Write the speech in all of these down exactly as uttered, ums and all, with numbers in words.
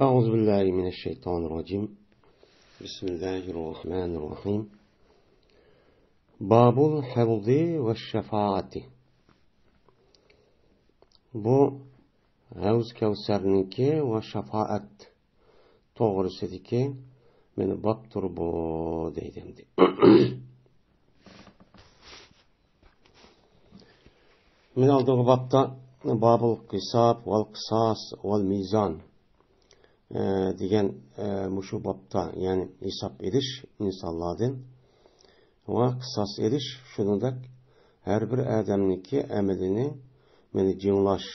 أعوذ بالله من الشيطان الرجيم. بسم الله الرحمن الرحيم. باب الحوض والشفاعة. بۇ ھەۋز كەۋسەرنىڭكى ۋە شاپائەت توغرىسىدىكى مېنى بابتۇر بۇ دەيدۇ ئەمدى. مېنى ئالدىنقى بابتا بابۇل قىساب ۋەل قىساس ۋەل مىزان، ئە، دېگەن، ئە، مۇشۇ بابتا، يەنى ھېساب ئېلىش ئىنسانلاردىن ۋە قىساس ئېلىش، شۇنىڭدەك ھەر بىر ئادەمنىڭكى ئەمىلىنى مېنى جىڭلاش،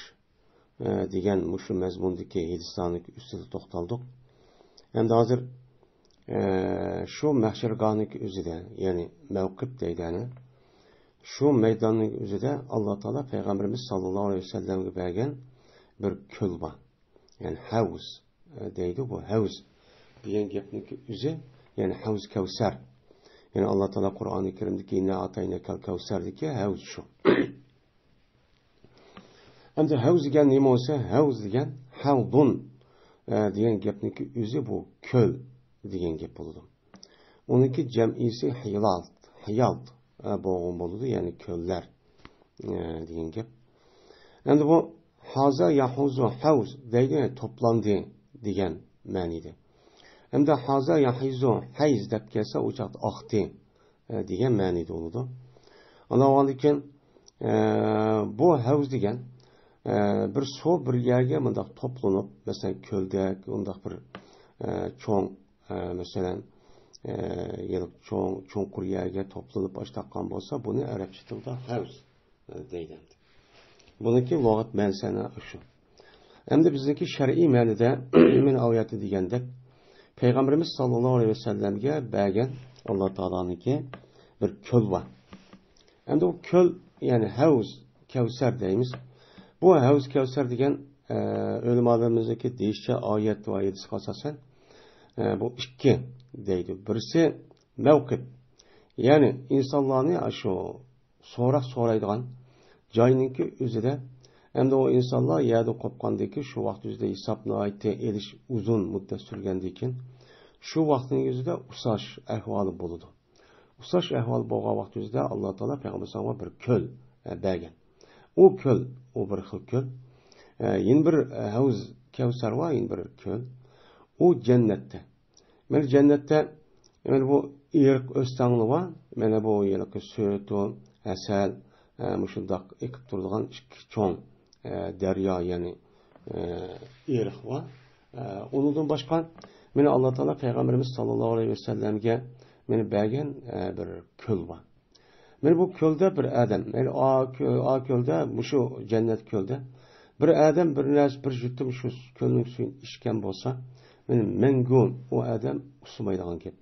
ئە، دېگەن مۇشۇ مەزمۇندىكى ھېدىسلارنىڭ ئۈستىدە توختالدۇق. ئەمدى ھازىر، ئە، شۇ مەھشەرگاھنىڭكى ئۆزىدە، يەنى مەۋقىپ دەيدۇ ئەنە، شۇ مەيداننىڭ ئۆزىدە ئاللا تائالا پەيغەمبىرىمىز ساللاللاھۇ ئەلەيھى ۋەسەللەمگە بەرگەن بىر كۆل بار. يەنى ھەۋز، ئە، دەيدۇ بۇ ھەۋز دېگەن گەپنىڭكى ئۆزى، يەنى ھەۋز كەۋسەر. يەنى ئاللا تائالا قۇرئانى كەرىمدىكى «ئىننا ئەتەيناكەل كەۋسەر» دىكى ھەۋز شۇ. ئەمدى ھەۋز دېگەن نېمە بولسا، ھەۋز دېگەن ھەۋدۇن، ئە، دېگەن گەپنىڭكى ئۆزى بۇ كۆل دېگەن گەپ بولىدۇ. ئۇنىڭكى جەمئىسى ھىيالت، ھىيالت، ئە، بولغان بولىدۇ، يەنى كۆللەر، ئە، دېگەن گەپ. ئەمدى بۇ ھازا ياھۇزۇ ھەۋز دەيدۇ، يەنى توپلاندى دېگەن مەنىدە. ئەمدى ھازا ياھىزۇ ھەيز دەپ كەلسە، ئۇ چاغدا ئاقتى، ئە، دېگەن مەنىدە بولىدۇ. ئاندىن كېيىن، ئە، بۇ ھەۋز دېگەن، ئە، بىر سۇ بىر يەرگە مۇنداق توپلىنىپ، مەسىلەن، كۆلدەك، ئۇنداق بىر، ئە، چوڭ، ئە، مەسىلەن، ئە، يەنە چوڭ، چوڭقۇر يەرگە توپلىنىپ ئاشتاققان بولسا، بۇنى ئەرەبچە تىلدا ھەۋز دەيدۇ. بۇنىڭكى لۇغەت مەنىسى ئەنە شۇ. ئەمدى بىزنىڭكى شەرئىي مەنىدە مەن ئايەتتە دېگەندەك، پەيغەمبىرىمىز ساللاللاھۇ ئەلەيھى ۋەسەللەمگە بەرگەن ئاللا تائالانىڭكى بىر كۆل بار. ئەمدى ئۇ كۆل، يەنى ھەۋز كەۋسەر دەيمىز. بۇ ھەۋز كەۋسەر دېگەن، ئە، ئۆلىمالىرىمىزنىڭكى دېيىشىچە ئايەت ۋە ھەدىسكە ئاساسەن، ئە، بۇ ئىككى دەيدۇ. بىرسى مەۋقىپ. يەنى ئىنسانلارنى ئاشۇ سوراق سورايدىغان جاينىڭكى ئۆزىدە، ئەمدى ئۇ ئىنسانلار يەردىن قوپقاندىن كېيىن شۇ ۋاقىت ئۆزىدە ھېساب ناھايىتى ئېلىش ئۇزۇن مۇددەت سۈرگەندىن كېيىن، شۇ ۋاقىتنىڭ ئۆزىدە ئۇساش ئەھۋالى بولىدۇ. ئۇساش ئەھۋال بولغان ۋاقىت ئۆزىدە ئاللا تائالا پەيغەمبەر بىر كۆل، ئە، بەرگەن. ئۇ كۆل، ئۇ بىر خىل كۆل. ئە، يەنە بىر، ئە، ھەۋز كەۋسەر بار، يەنە بىر كۆل. ئۇ جەننەتتە. مانا جەننەتتە، مانا بۇ ئېرىق ئۆستەڭلار بار. مانا بۇ ھېلىقى سۈتۇ، ھەسەل، ئە، مۇشۇنداق ئېقىپ تۇرىدىغان ئىككى چوڭ، ئە، دەريا، يەنى، ئە، ئېرىق بار. ئە، ئۇنىڭدىن باشقا، مانا ئاللا تائالا پەيغەمبىرىمىز ساللاللاھۇ ئەلەيھى ۋەسەللەمگە مانا بەرگەن، ئە، بىر كۆل بار. مانا بۇ كۆلدە بىر ئادەم، مانا ئا كۆ-، ئا كۆلدە، مۇشۇ جەننەت كۆلدە بىر ئادەم بىر نەرسە، بىر يۇتۇم شۇ كۆلنىڭ سۈيىنى ئىچكەن بولسا، مانا مەڭگۈ ئۇ ئادەم ئۇسسىمايدىغان گەپ.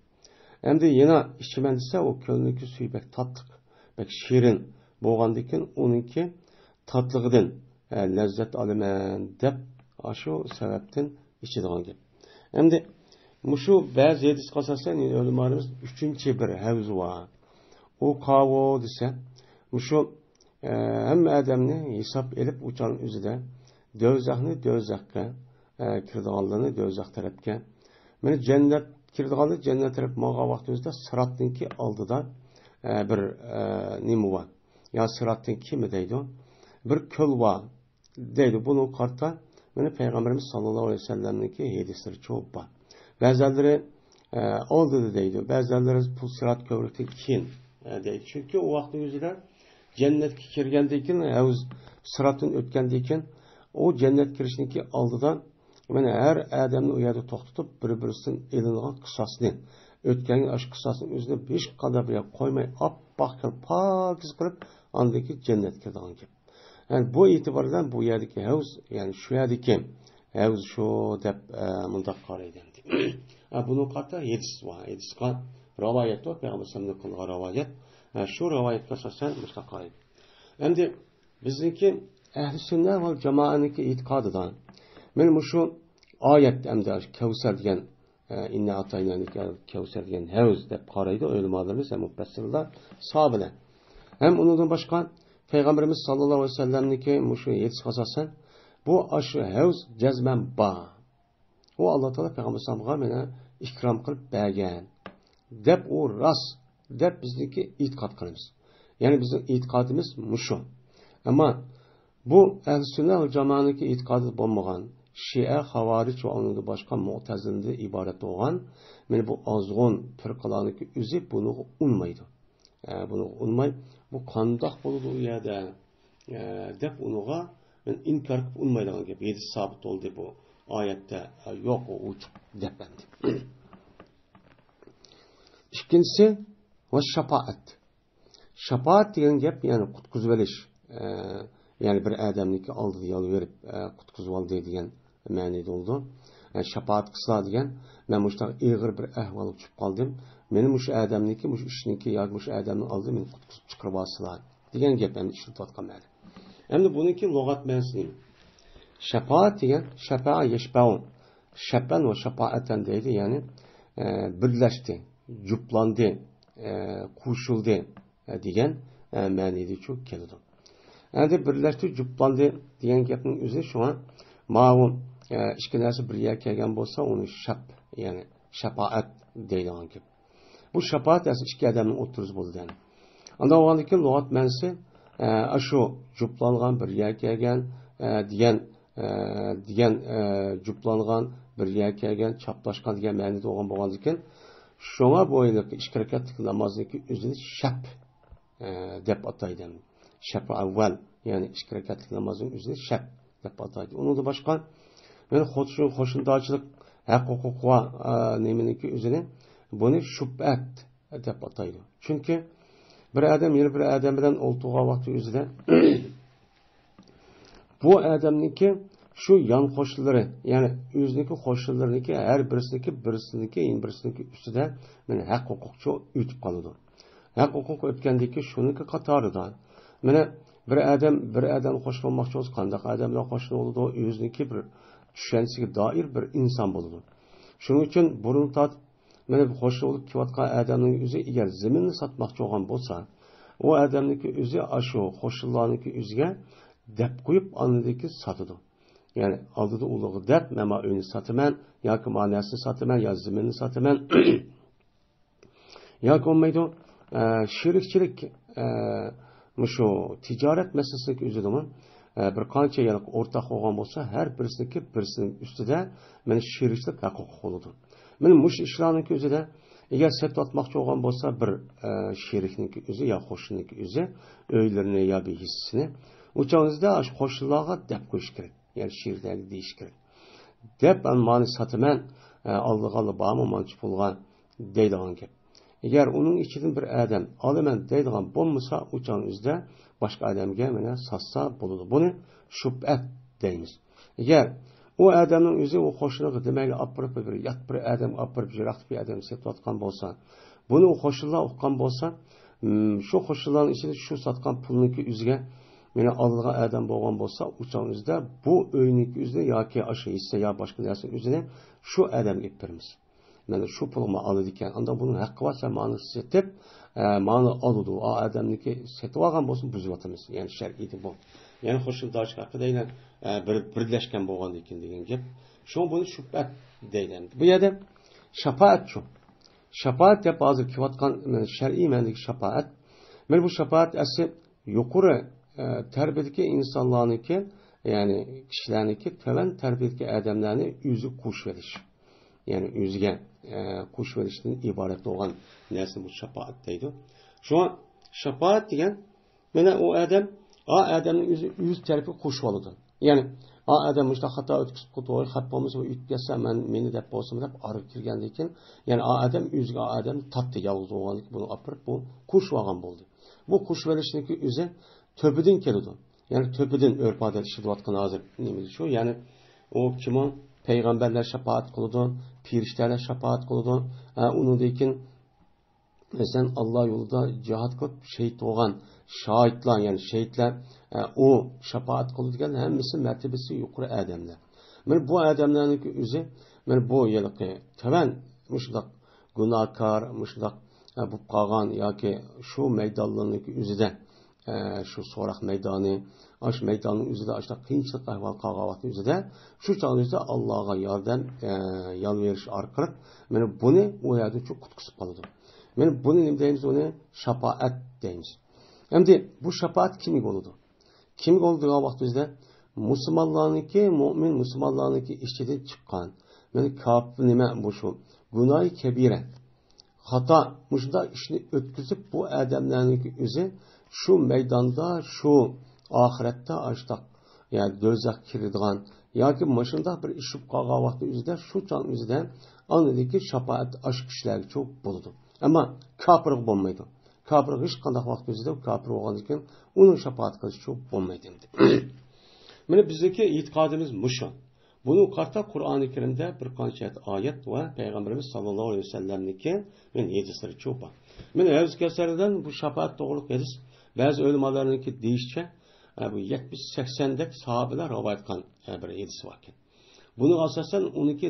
ئەمدى يەنە ئىچىمەن دېسە، ئۇ كۆلنىڭكى سۈيى بەك تاتلىق، بەك شېرىن بولغاندىكىن، ئۇنىڭكى تاتلىقىدىن، ئە، لەززەت ئالىمەن دەپ، ئاشۇ سەۋەبتىن ئىچىدىغان گەپ. ئەمدى مۇشۇ بەزى ھەدىسكە ئاساسەن، يەنە ئۆلىمالىرىمىز ئۈچىنچى بىر ھەۋز بار. ئۇ قاۋۇ دېسە، مۇشۇ، ئە، ھەممە ئادەمنى ھېساب ئېلىپ، ئۇ چاغنىڭ ئۆزىدە دوزاخنى دوزاخقا، ئە، كىرىدىغانلىرىنى دوزاخ تەرەپكە، مانا جەننەت كىرىدىغانلىرى جەننەت تەرەپ ماڭغان ۋاقتىمىزدا سىراتنىڭكى ئالدىدا، ئە، بىر، ئە، نېمە بار؟ يا سىراتتىن كېمە دەيدۇ. بىر كۆل بار دەيدۇ. بۇنىڭغا قارىتا مانا پەيغەمبىرىمىز ساللاللاھۇ ئەلەيھى ۋەسەللەمنىڭكى ھەدىسلىرى چوپ بار. بەزەنلىرى، ئە، ئالدىدا دەيدۇ. بەزەنلىرى بۇ سىرات كۆۋرۈكتىن كېيىن، ئە، دەيدۇ. چۈنكى ئۇ ۋاقىتنىڭ ئۆزىدە جەننەتكە كىرگەندىن كېيىن ھەۋز سىراتتىن ئۆتكەندىن كېيىن ئۇ جەننەتكە كىرىشنىڭكى ئالدىدا مانا ھەر ئادەمنى ئۇ يەردە توختىتىپ، بىر-بىرسىدىن ئېلىنغان قىساسنى، ئۆتكەنگە ئاشۇ قىساسنىڭ ئۆزىنى ھېچقانداق بىر يەرگە قويماي، ئاپئاق قىلىپ، پاكىز قىلىپ، ئاندىن كېيىن جەننەتكە كىرىدىغان گەپ. يەنى بۇ ئېتىبار بىلەن بۇ يەردىكى ھەۋز، يەنى شۇ يەردىكى ھەۋز شۇ دەپ، ئە، مۇنداق قارايدۇ ئەمدى. ئە، بۇنىڭغا قارىتا ھەدىس بار، ھەدىسقا رىۋايەت بار، پەيغەمبەر ئەلەيھىسسالامدىن قىلغان رىۋايەت. ئە، شۇ رىۋايەتكە ئاساسەن مۇشۇنداق قارايدۇ. ئەمدى بىزنىڭكى ئەھلى سۈننە ۋەل جامائەنىڭكى ئېتىقادىدا مانا مۇشۇ ئايەت ئەمدى كەۋسەر دېگەن، ئە، ئىننا ئەتەينانىكەل كەۋسەر دېگەن ھەۋز دەپ قارايدۇ ئۆلىمالىرىمىز ھەم مۇپەسسىرلار، ساھابىلەر. ھەم ئۇنىڭدىن باشقا پەيغەمبىرىمىز ساللاللاھۇ ئەلەيھى ۋەسەللەمنىڭكى مۇشۇ ھەدىسىگە ئاساسەن، بۇ ئاشۇ ھەۋز جەزمەن بار. ئۇ ئاللا تائالا پەيغەمبەر ئەلەيھىسسالامغا مانا ئىكرام قىلىپ بەرگەن دەپ، ئۇ راست دەپ بىزنىڭكى ئېتىقاد قىلىمىز. يەنى بىزنىڭ ئېتىقادىمىز مۇشۇ. ئەمما بۇ ئەھلى سۈننە ۋەل جامائەنىڭكى ئېتىقادىدا بولمىغان شىئە، خاۋارىج ۋە ئۇنىڭدىن باشقا مۇئتەزىلىدىن ئىبارەت بولغان، مانا بۇ ئازغۇن پىرقىلارنىڭكى ئۆزى بۇنىڭغا ئۇنىمايدۇ. ئە، بۇنىڭغا ئۇنىماي، بۇ قانداق بولىدۇ ئۇ يەردە، ئە، دەپ ئۇنىڭغا مەن ئىنكار قىلىپ ئۇنىمايدىغان گەپ. ھەدىس سابىت بولدى بۇ ئايەتتە، ئە، يوق، ئۇ ئوچۇق دەپ ئەمدى. ئىككىنچىسى، ۋە شاپائەت. شاپائەت دېگەن گەپ، يەنى قۇتقۇزۇۋېلىش. ئە، يەنى بىر ئادەمنىڭكى ئالدىدا يالۋۇرۇپ، ئە، قۇتقۇزۇۋالدى دېگەن مەنىدە بولىدۇ. ئە، شاپائەت قىلسىلا دېگەن، مەن مۇشۇنداق ئېغىر بىر ئەھۋالغا چۈشۈپ قالدىم. مېنى مۇشۇ ئادەمنىڭكى، مۇشۇ ئىشنىڭكى ياكى مۇشۇ ئادەمنىڭ ئالدىدا مېنى قۇتقۇزۇپ چىقىرىۋالسىلا دېگەن گەپ ئەمدى ئىشلىتىۋاتقان مەنە. ئەمدى بۇنىڭكى لۇغەت مەنىسى نېمە؟ شاپائەت دېگەن، شەپەئە يەشپەئۇ. شەپەن ۋە شاپائەتەن دەيدۇ، يەنى، ئە، بىرلەشتى، جۇپلاندى، ئە، قوشۇلدى، ئە، دېگەن، ئە، مەنىدىچۇ كېلىدۇ. ئەمدى بىرلەشتى، جۇپلاندى دېگەن گەپنىڭ ئۆزى شۇڭا ماۋۇ، ئە، ئىككى نەرسە بىر يەرگە كەلگەن بولسا، ئۇنى شەپ، يەنى شاپائەت دەيدىغان گەپ. بۇ شاپائەت ئەسلى ئىككى ئادەمنىڭ ئوتتۇرىسى بولىدۇ، يەنى. ئانداق بولغاندىن كېيىن لۇغەت مەنىسى، ئە، ئاشۇ جۇپلانغان، بىر يەرگە كەلگەن، ئە، دېگەن، ئە، دېگەن، ئە، جۇپلانغان، بىر يەرگە كەلگەن، چاپلاشقان دېگەن مەنىدە بولغان بولغاندىكىن، شۇڭا بۇ ھېلىقى ئىككى رەكەتلىك نامازنىڭكى ئۆزىنى شەپ، ئە، دەپ ئاتايدۇ. شەپ ئەۋۋەل، يەنى ئىككى رەكەتلىك نامازنىڭ ئۆزىنى شەپ دەپ ئاتايدۇ. ئۇنىڭدىن باشقا، يەنى خوتۇن-، قوشنىدارچىلىق ھەق-ھوقۇق ۋە، ئە، نېمىنىڭكى ئۆزىنى، بۇنى شۇپئەت دەپ ئاتايدۇ. چۈنكى بىر ئادەم يەنە بىر ئادەم بىلەن ئولتۇرغان ۋاقتى ئۆزىدە بۇ ئادەمنىڭكى شۇ يان قوشنىلىرى، يەنى ئۆزىنىڭكى قوشنىلىرىنىڭكى ھەر بىرسىنىڭكى، بىرسىنىڭكى، يەنە بىرسىنىڭكى ئۈستىدە مانا ھەق ھوقۇقچۇ ئۆتۈپ قالىدۇ. ھەق ھوقۇق ئۆتكەندىن كېيىن شۇنىڭكى قاتارىدا مانا بىر ئادەم بىر ئادەمگە قوشنا بولماقچى بولسا، قانداق ئادەم بىلەن قوشنا بولىدۇ؟ ئۆزىنىڭكى بىر چۈشەنچىسىگە دائىر بىر ئىنسان بولىدۇ. شۇنىڭ ئۈچۈن بۇرۇن تارتىپ مانا بۇ قوشنا بولۇپ كېلىۋاتقان ئادەمنىڭ ئۆزى، ئەگەر زېمىننى ساتماقچى بولغان بولسا، ئۇ ئادەمنىڭكى ئۆزى ئاشۇ قوشنىلارنىڭكى ئۆزىگە دەپ قويۇپ، ئاندىن كېيىن ساتىدۇ. يەنى ئالدىدا ئۇلارغا دەپ، مەن مانا ئۆينى ساتىمەن، ياكى مانا نەرسىنى ساتىمەن، يا زېمىننى ساتىمەن، ياكى بولمايدۇ، ئە، شېرىكچىلىك، ئە، مۇشۇ تىجارەت مەسىلىسىدىكى ئۆزىدىمۇ، ئە، بىر قانچە يىللىق ئورتاق بولغان بولسا، ھەر بىرسىنىڭكى بىرسىنىڭ ئۈستىدە مانا شېرىكچىلىك ھەق ھوقۇق بولىدۇ. مانا مۇشۇ ئىشلارنىڭكى ئۆزىدە، ئەگەر سېتىۋاتماقچى بولغان بولسا، بىر، ئە، شېرىكنىڭكى ئۆزى يا قوشنىنىڭكى ئۆزى ئۆيلىرىنى يا بىر ھىسسىسىنى، ئۇ چاغ ئۆزىدە ئاشۇ قوشنىلارغا دەپ قويۇش كېرەك. يەنى شېرىكلەرگە دېيىش كېرەك. دەپ، ئەمما مانى ساتىمەن، ئە، ئالىدىغانلار بارمۇ مانچە پۇلغا دەيدىغان گەپ. ئەگەر ئۇنىڭ ئىچىدىن بىر ئادەم ئالىمەن دەيدىغان بولمىسا، ئۇ چاغنىڭ ئۆزىدە باشقا ئادەمگە مانا ساتسا بولىدۇ. بۇنى شۇپئەت دەيمىز. ئەگەر ئۇ ئادەمنىڭ ئۆزى ئۇ قوشنىغا دېمەيلى ئاپىرىپ، بىر يات بىر ئادەمگە ئاپىرىپ، يىراقتىكى بىر ئادەمگە سېتىۋاتقان بولسا، بۇنى ئۇ قوشنىلار ئۇققان بولسا، م، شۇ قوشنىلارنىڭ ئىچىدە شۇ ساتقان پۇلنىڭكى ئۆزىگە مانا ئالىدىغان ئادەم بولغان بولسا، ئۇ چاغنىڭ ئۆزىدە بۇ ئۆينىڭكى ئۆزىنى ياكى ئاشۇ ھىسسە يا باشقا نەرسىنىڭ ئۆزىنى شۇ ئادەمگە ئېلىپ بېرىمىز. مانا شۇ پۇلغا مانا ئالىدىكەن. ئاندىن بۇنىڭ ھەققى بار، سەن مانا سېتىپ، ئە، مانا ئالىدۇ. ئا ئادەمنىڭكى سېتىۋالغان بولسا بۇزۇۋاتىمىز. يەنى شەرئىيدە بۇ. يەنى قوشنىدارچىلىق ھەققىدە يەنە، ئە، بىر، بىرلەشكەن بولغاندىن كېيىن دېگەن گەپ. شۇڭا بۇنى شۇپئەت دەيدۇ. بۇ يەردە شاپائەتچۇ. شاپائەت دەپ ھازىر كېلىۋاتقان، مانا شەرئىي مەنىدىكى شاپائەت. مانا بۇ شاپائەت ئەسلى يۇقىرى، ئە، تەربىيەدىكى ئىنسانلارنىڭكى، يەنى كىشىلەرنىڭكى تۆۋەن تەربىيەدىكى ئادەملەرنى ئۆزىگە قوشۇۋېلىش. يەنى ئۆزىگە، ئە، قوشۇۋېلىشتىن ئىبارەت بولغان نەرسىنى بۇ شاپائەت دەيدۇ. شۇڭا شاپائەت دېگەن، مانا ئۇ ئادەم، ئا ئادەمنىڭ ئۆزى ئۆز تەرىپىگە قوشۇۋالىدۇ. يەنى، ئا ئادەم مۇشۇنداق خاتا ئۆتكۈزۈپ قويدى، خەپ بولمىسا، ئۆتۈپ كەتسە، مەن، مېنى دەپ بولسىمۇ دەپ ئارىغا كىرگەندىن كېيىن، يەنى ئا ئادەم ئۆزىگە، ئا ئادەم تارتتى، يالغۇز بولغاندىكىن بۇنى ئاپىرىپ، بۇ قوشۇۋالغان بولدى. بۇ قوشۇۋېلىشنىڭكى ئۆزى تۆپىدىن كېلىدۇ. يەنى تۆپىدىن ئۆرپ-ئادەت ئىشلىتىۋاتقان ھازىر نېمىدە شۇ. يەنى ئۇ كىمۇ؟ پەيغەمبەرلەر شاپائەت قىلىدۇ، پېرىشتەلەر شاپائەت قىلىدۇ. ھە، ئۇنىڭدىن كېيىن مەسىلەن، ئاللا يولىدا جىھاد قىلىپ شېھىت بولغان شاھىتلار، يەنى شېھىتلەر، ئە، ئۇ شاپائەت قىلىدىغان ھەممىسى مەرتىبىسى يۇقىرى ئادەملەر. مانا بۇ ئادەملەرنىڭكى ئۆزى، مانا بۇ ھېلىقى تۆۋەن مۇشۇنداق گۇناھكار، مۇشۇنداق، ئە، بولۇپ قالغان ياكى شۇ مەيدانلارنىڭكى ئۆزىدە، ئە، شۇ سوراق مەيدانى، ئاشۇ مەيداننىڭ ئۆزىدە ئاشۇنداق قىيىنچىلىق ئەھۋال قالغان ۋاقتى ئۆزىدە، شۇ چاغنىڭ ئۆزىدە ئاللاغا ياردەم، ئە، يالۋېرىش ئارقىلىق، مانا بۇنى ئۇ يەردىن شۇ قۇتقۇزۇپ قالىدۇ. مانا بۇنى نېمە دەيمىز؟ ئۇنى شاپائەت دەيمىز. ئەمدى بۇ شاپائەت كىمگە بولىدۇ؟ كىمگە بولىدۇ دېگەن ۋاقتىمىزدا، مۇسۇلمانلارنىڭكى، مۆمىن مۇسۇلمانلارنىڭكى ئىچىدىن چىققان، مانا كاپىر نېمە بۇ شۇ، گۇناھى كەبىرە، خاتا، مۇشۇنداق ئىشنى ئۆتكۈزۈپ، بۇ ئادەملەرنىڭكى ئۆزى شۇ مەيداندا، شۇ ئاخىرەتتە ئاشتاق، يا دوزاخقا كىرىدىغان ياكى مۇشۇنداق بىر ئىش بولۇپ قالغان ۋاقتى ئۆزىدە، شۇ چاغ ئۆزىدە ئاندىن كېيىن شاپائەت ئاشۇ كىشىلەرگىچۇ بولىدۇ. ئەمما كاپىرغا بولمايدۇ. كاپىرغا ھېچقانداق ۋاقىت ئۆزىدە، كاپىر بولغاندىن كېيىن ئۇنىڭ شاپائەت قىلىشىچۇ بولمايدۇ ئەمدى. مانا بىزنىڭكى ئېتىقادىمىز مۇشۇ. بۇنىڭغا قارىتا قۇرئانى كەرىمدە بىر قانچە ئايەت ۋە پەيغەمبىرىمىز ساللاللاھۇ ئەلەيھى ۋەسەللەمنىڭكى مانا ھەدىسلىرى چوپان. مانا ھەۋزى كەۋسەردىن بۇ شاپائەت توغرۇلۇق ھەدىس بەزى ئۆلىمالارنىڭكى دېيىشىچە، ئە، بۇ يەتمىش سەكسەندەك ساھابىلەر رىۋايەت قىلغان، ئە، بىر ھەدىس باركەن. بۇنىڭغا ئاساسەن ئۇنىڭكى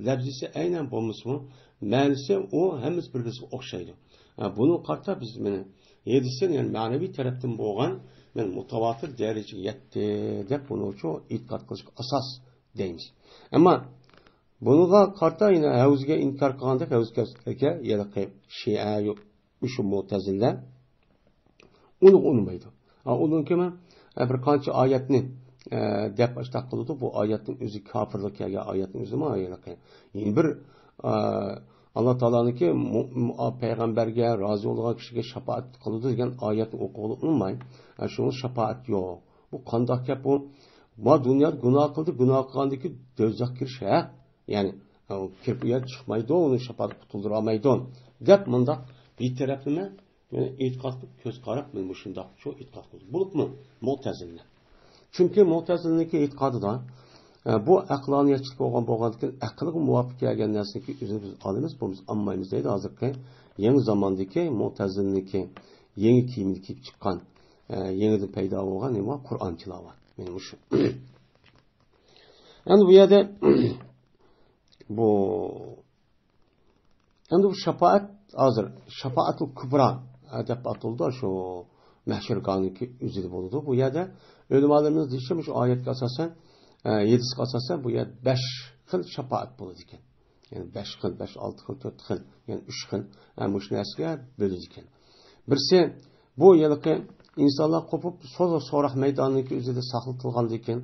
لەپزىسى ئەينەن بولمىسىمۇ، مەنىسى ئۇ ھەممىسى بىر-بىرىگە ئوخشايدۇ. ئە، بۇنىڭغا قارىتا بىز مانا ھەدىسنى، يەنى مەنىۋى تەرەپتىن بولغان، مانا مۇتەۋاتىر دەرىجىگە يەتتى دەپ بۇنىڭچۇ ئېتىقاد قىلىشقا ئاساس دەيمىز. ئەمما بۇنىڭغا قارىتا يەنە ھەۋزىگە ئىنكار قىلغاندەك ھەۋزىگە يەنە شىئە، مۇشۇ مۇتەزىلە ئۇنىڭغا ئۇنىمايدۇ. ئا، ئۇنىڭكى مەن، ئە، بىر قانچە ئايەتنى، ئە، دەپ ئاشتاق قىلىدۇ. بۇ ئايەتنىڭ ئۆزى كاپىرلىق كەلگەن ئايەتنىڭ ئۆزىمۇ ھېلىقى. يەنە بىر، ئە، ئاللا تائالانىڭكى مۇ-، مۇ-، ئا، پەيغەمبەرگە، رازى بولغان كىشىگە شاپائەت قىلىدۇ دېگەن ئايەتنى ئوقۇغىلى ئۇنىماي. ئە، شۇڭا شاپائەت يوق. بۇ قانداق گەپ بۇ؟ ما دۇنيادا گۇناھ قىلدى، گۇناھ قىلغاندىن كېيىن دوزاخقا كىرىش ھەق. يەنى، ئە، كىرىپ ئۇ يەردىن چىقمايدۇ، ئۇنى شاپائەت قۇتۇلدۇرالمايدۇ دەپ مۇنداق بىر تەرەپلىمە يەنى ئېتىقاد قىلىپ، كۆز قاراپ، مانا مۇشۇنداق شۇ ئېتىقاد قىلدى. بولۇپمۇ مۇتەزىلىلەر. چۈنكى مۇتەزىلىلەرنىڭكى ئېتىقادىدا، ئە، بۇ ئەقلانىيەتچىلىك بولغان، بولغاندىكىن، ئەقىلگە مۇۋاپىق كەلگەن نەرسىنىڭكى ئۆزىنى بىز ئالىمىز، بولمىسا ئالمايمىز دەيدۇ. ھازىرقى يېڭى زاماندىكى مۇتەزىلىلەرنىڭكى يېڭى كىيىمىنى كىيىپ چىققان، ئە، يېڭىدىن پەيدا بولغان نېمە بار؟ قۇرئانچىلار بار. مانا مۇشۇ. ئەمدى بۇ يەردە بۇ ئەمدى بۇ شاپائەت، ھازىر شاپائەتۇل كۇبرا، ئە، دەپ ئاتىلىدۇ، شۇ مەھشەرگاھنىڭكى ئۆزىدە بولىدۇ. بۇ يەردە ئۆلىمالىرىمىز دېيىشى، مۇشۇ ئايەتكە ئاساسەن، ئە، ھەدىسكە ئاساسەن، بۇ يەردە بەش خىل شاپائەت بولىدىكەن. يەنى بەش خىل، بەش، ئالتە خىل، تۆت خىل، يەنى ئۈچ خىل، ئە، مۇشۇ نەرسىگە بۆلىدىكەن. بىرسى، بۇ ھېلىقى ئىنسانلار قوپۇپ، سو-، سوراق مەيدانىنىڭكى ئۆزىدە ساقلىتىلغاندىن كېيىن،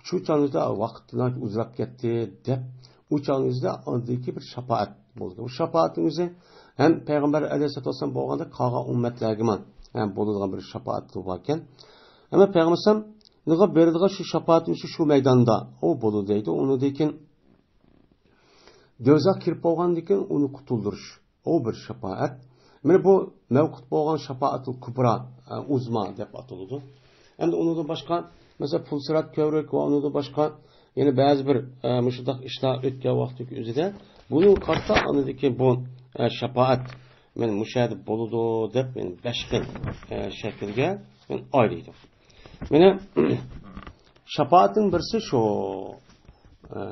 شۇ چاغدا ۋاقىت ئۇزىراپ كەتتى دەپ، ئۇ چاغنىڭ ئۆزىدە ئاندىكى بىر شاپائەت بولىدۇ. بۇ شاپائەتنىڭ ئۆزى ھەم پەيغەمبەر ئەلەيھىسسالاتۇ ۋەسسالام بولغاندا قالغان ئۈممەتلەرگىمۇ ھەم بولىدىغان بىر شاپائەت باركەن. ئەمما پەيغەمبەر ئەلەيھىسسالامغا بېرىدىغان شۇ شاپائەتنىڭ ئۆزى شۇ مەيداندا ئۇ بولىدۇ دەيدۇ. ئۇنىڭدىن كېيىن دوزاخ كىرىپ بولغاندىن كېيىن ئۇنى قۇتۇلدۇرۇش. ئۇ بىر شاپائەت. مانا بۇ مەۋقۇت بولغان شاپائەتۇل كۇبرا، ئە، ئۇزما دەپ ئاتىلىدۇ. ئەمدى ئۇنىڭدىن باشقا، مەسىلەن، پۇلسىرات كۆۋرۈك ۋە ئۇنىڭدىن باشقا يەنە بەزى بىر، ئە، مۇشۇنداق ئىشلار ئۆتكەن ۋاقىتتىكى ئۆزىدە بۇنىڭغا قارىتا ئاندىن كېيىن بۇ، ئە، شاپائەت مانا مۇشۇ يەردە بولىدۇ دەپ مانا بەش خىل، ئە، شەكىلگە مانا ئايرىيدۇ. مانا شاپائەتنىڭ بىرسى شۇ، ئە،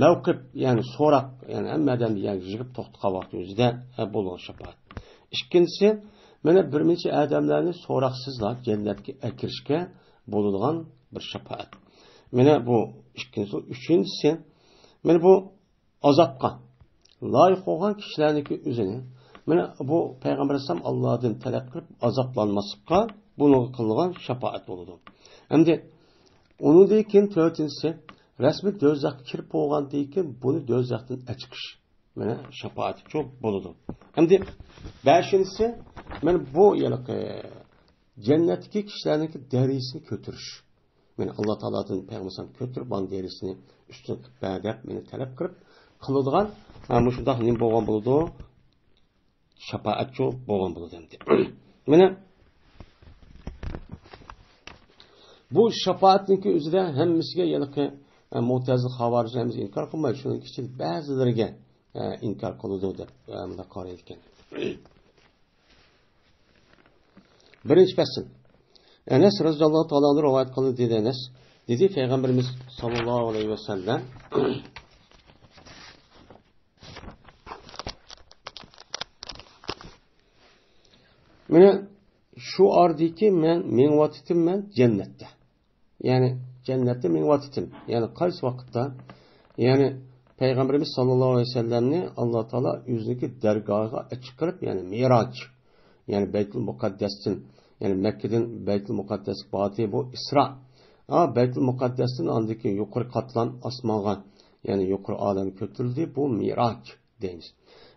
مەۋقىپ، يەنى سوراق، يەنى ھەممە ئادەمنى يەرگە يىغىپ توختىغان ۋاقتى ئۆزىدە، ئە، بولغان شاپائەت. ئىككىنچىسى، مانا بىر نەچچە ئادەملەرنى سوراقسىزلا جەننەتكە ئەكىرىشكە بولىدىغان بىر شاپائەت. مانا بۇ ئىككىنچىسى. ئۈچىنچىسى، مانا بۇ ئازابقا لايىق بولغان كىشىلەرنىڭكى ئۆزىنى، مانا بۇ پەيغەمبەر ئەلەيھىسسالام ئاللادىن تەلەپ قىلىپ ئازابلانماسلىققا بۇنىڭغا قىلىنغان شاپائەت بولىدۇ. ئەمدى ئۇنىڭدىن كېيىن تۆتىنچىسى، رەسمىي دوزاخقا كىرىپ بولغاندىن كېيىن بۇنى دوزاختىن ئەچىقىش، مانا شاپائەتچۇ بولىدۇ. ئەمدى بەشىنچىسى، مانا بۇ ھېلىقى جەننەتتىكى كىشىلەرنىڭكى دەرىجىسىنى كۆتۈرۈش. مانا ئاللا تائالادىن پەيغەمبەر ئەلەيھىسسالام كۆتۈرۈپ، مانا دەرىجىسىنى ئۈستۈن قىلىپ بەر دەپ، مانا تەلەپ قىلىپ قىلىدىغان، ھە، مۇشۇنداق نېمە بولغان بولىدۇ؟ شاپائەتچۇ بولغان بولىدۇ ئەمدى. مانا بۇ شاپائەتنىڭكى ئۆزىدە ھەممىسىگە ھېلىقى، ئە، مۇتەزىلە، خاۋارىج ھەممىسى ئىنكار قىلمايدۇ. شۇنىڭ ئىچىدە بەزىلىرىگە، ئە، ئىنكار قىلىدۇ دەپ، ئە، مۇنداق قارايدىكەن. بىرىنچى پەسىل. ئەنەس رەزىياللاھۇ تائالا ئەنھۇ رىۋايەت قىلدى، دېدى ئەنەس. دېدى، پەيغەمبىرىمىز ساللاللاھۇ ئەلەيھى ۋەسەللەم، مانا شۇ ئاردىكى مەن مېڭىۋاتىتىمەن جەننەتتە. يەنى جەننەتتە مېڭىۋاتىتىم. يەنى قايسى ۋاقىتتا؟ يەنى پەيغەمبىرىمىز ساللاللاھۇ ئەلەيھى ۋەسەللەمنى ئاللا تائالا ئۆزىنىڭكى دەرگاھىغا چىقىرىپ، يەنى مىراج، يەنى بەيتۇل مۇقەددەستىن، يەنى مەككىدىن بەيتۇل مۇقەددەسكە باردى، بۇ ئىسرا. ئا، بەيتۇل مۇقەددەستىن ئاندىن كېيىن يۇقىرى قاتلام ئاسمانغا، يەنى يۇقىرى ئالەمگە كۆتۈرۈلدى، بۇ مىراج دەيمىز.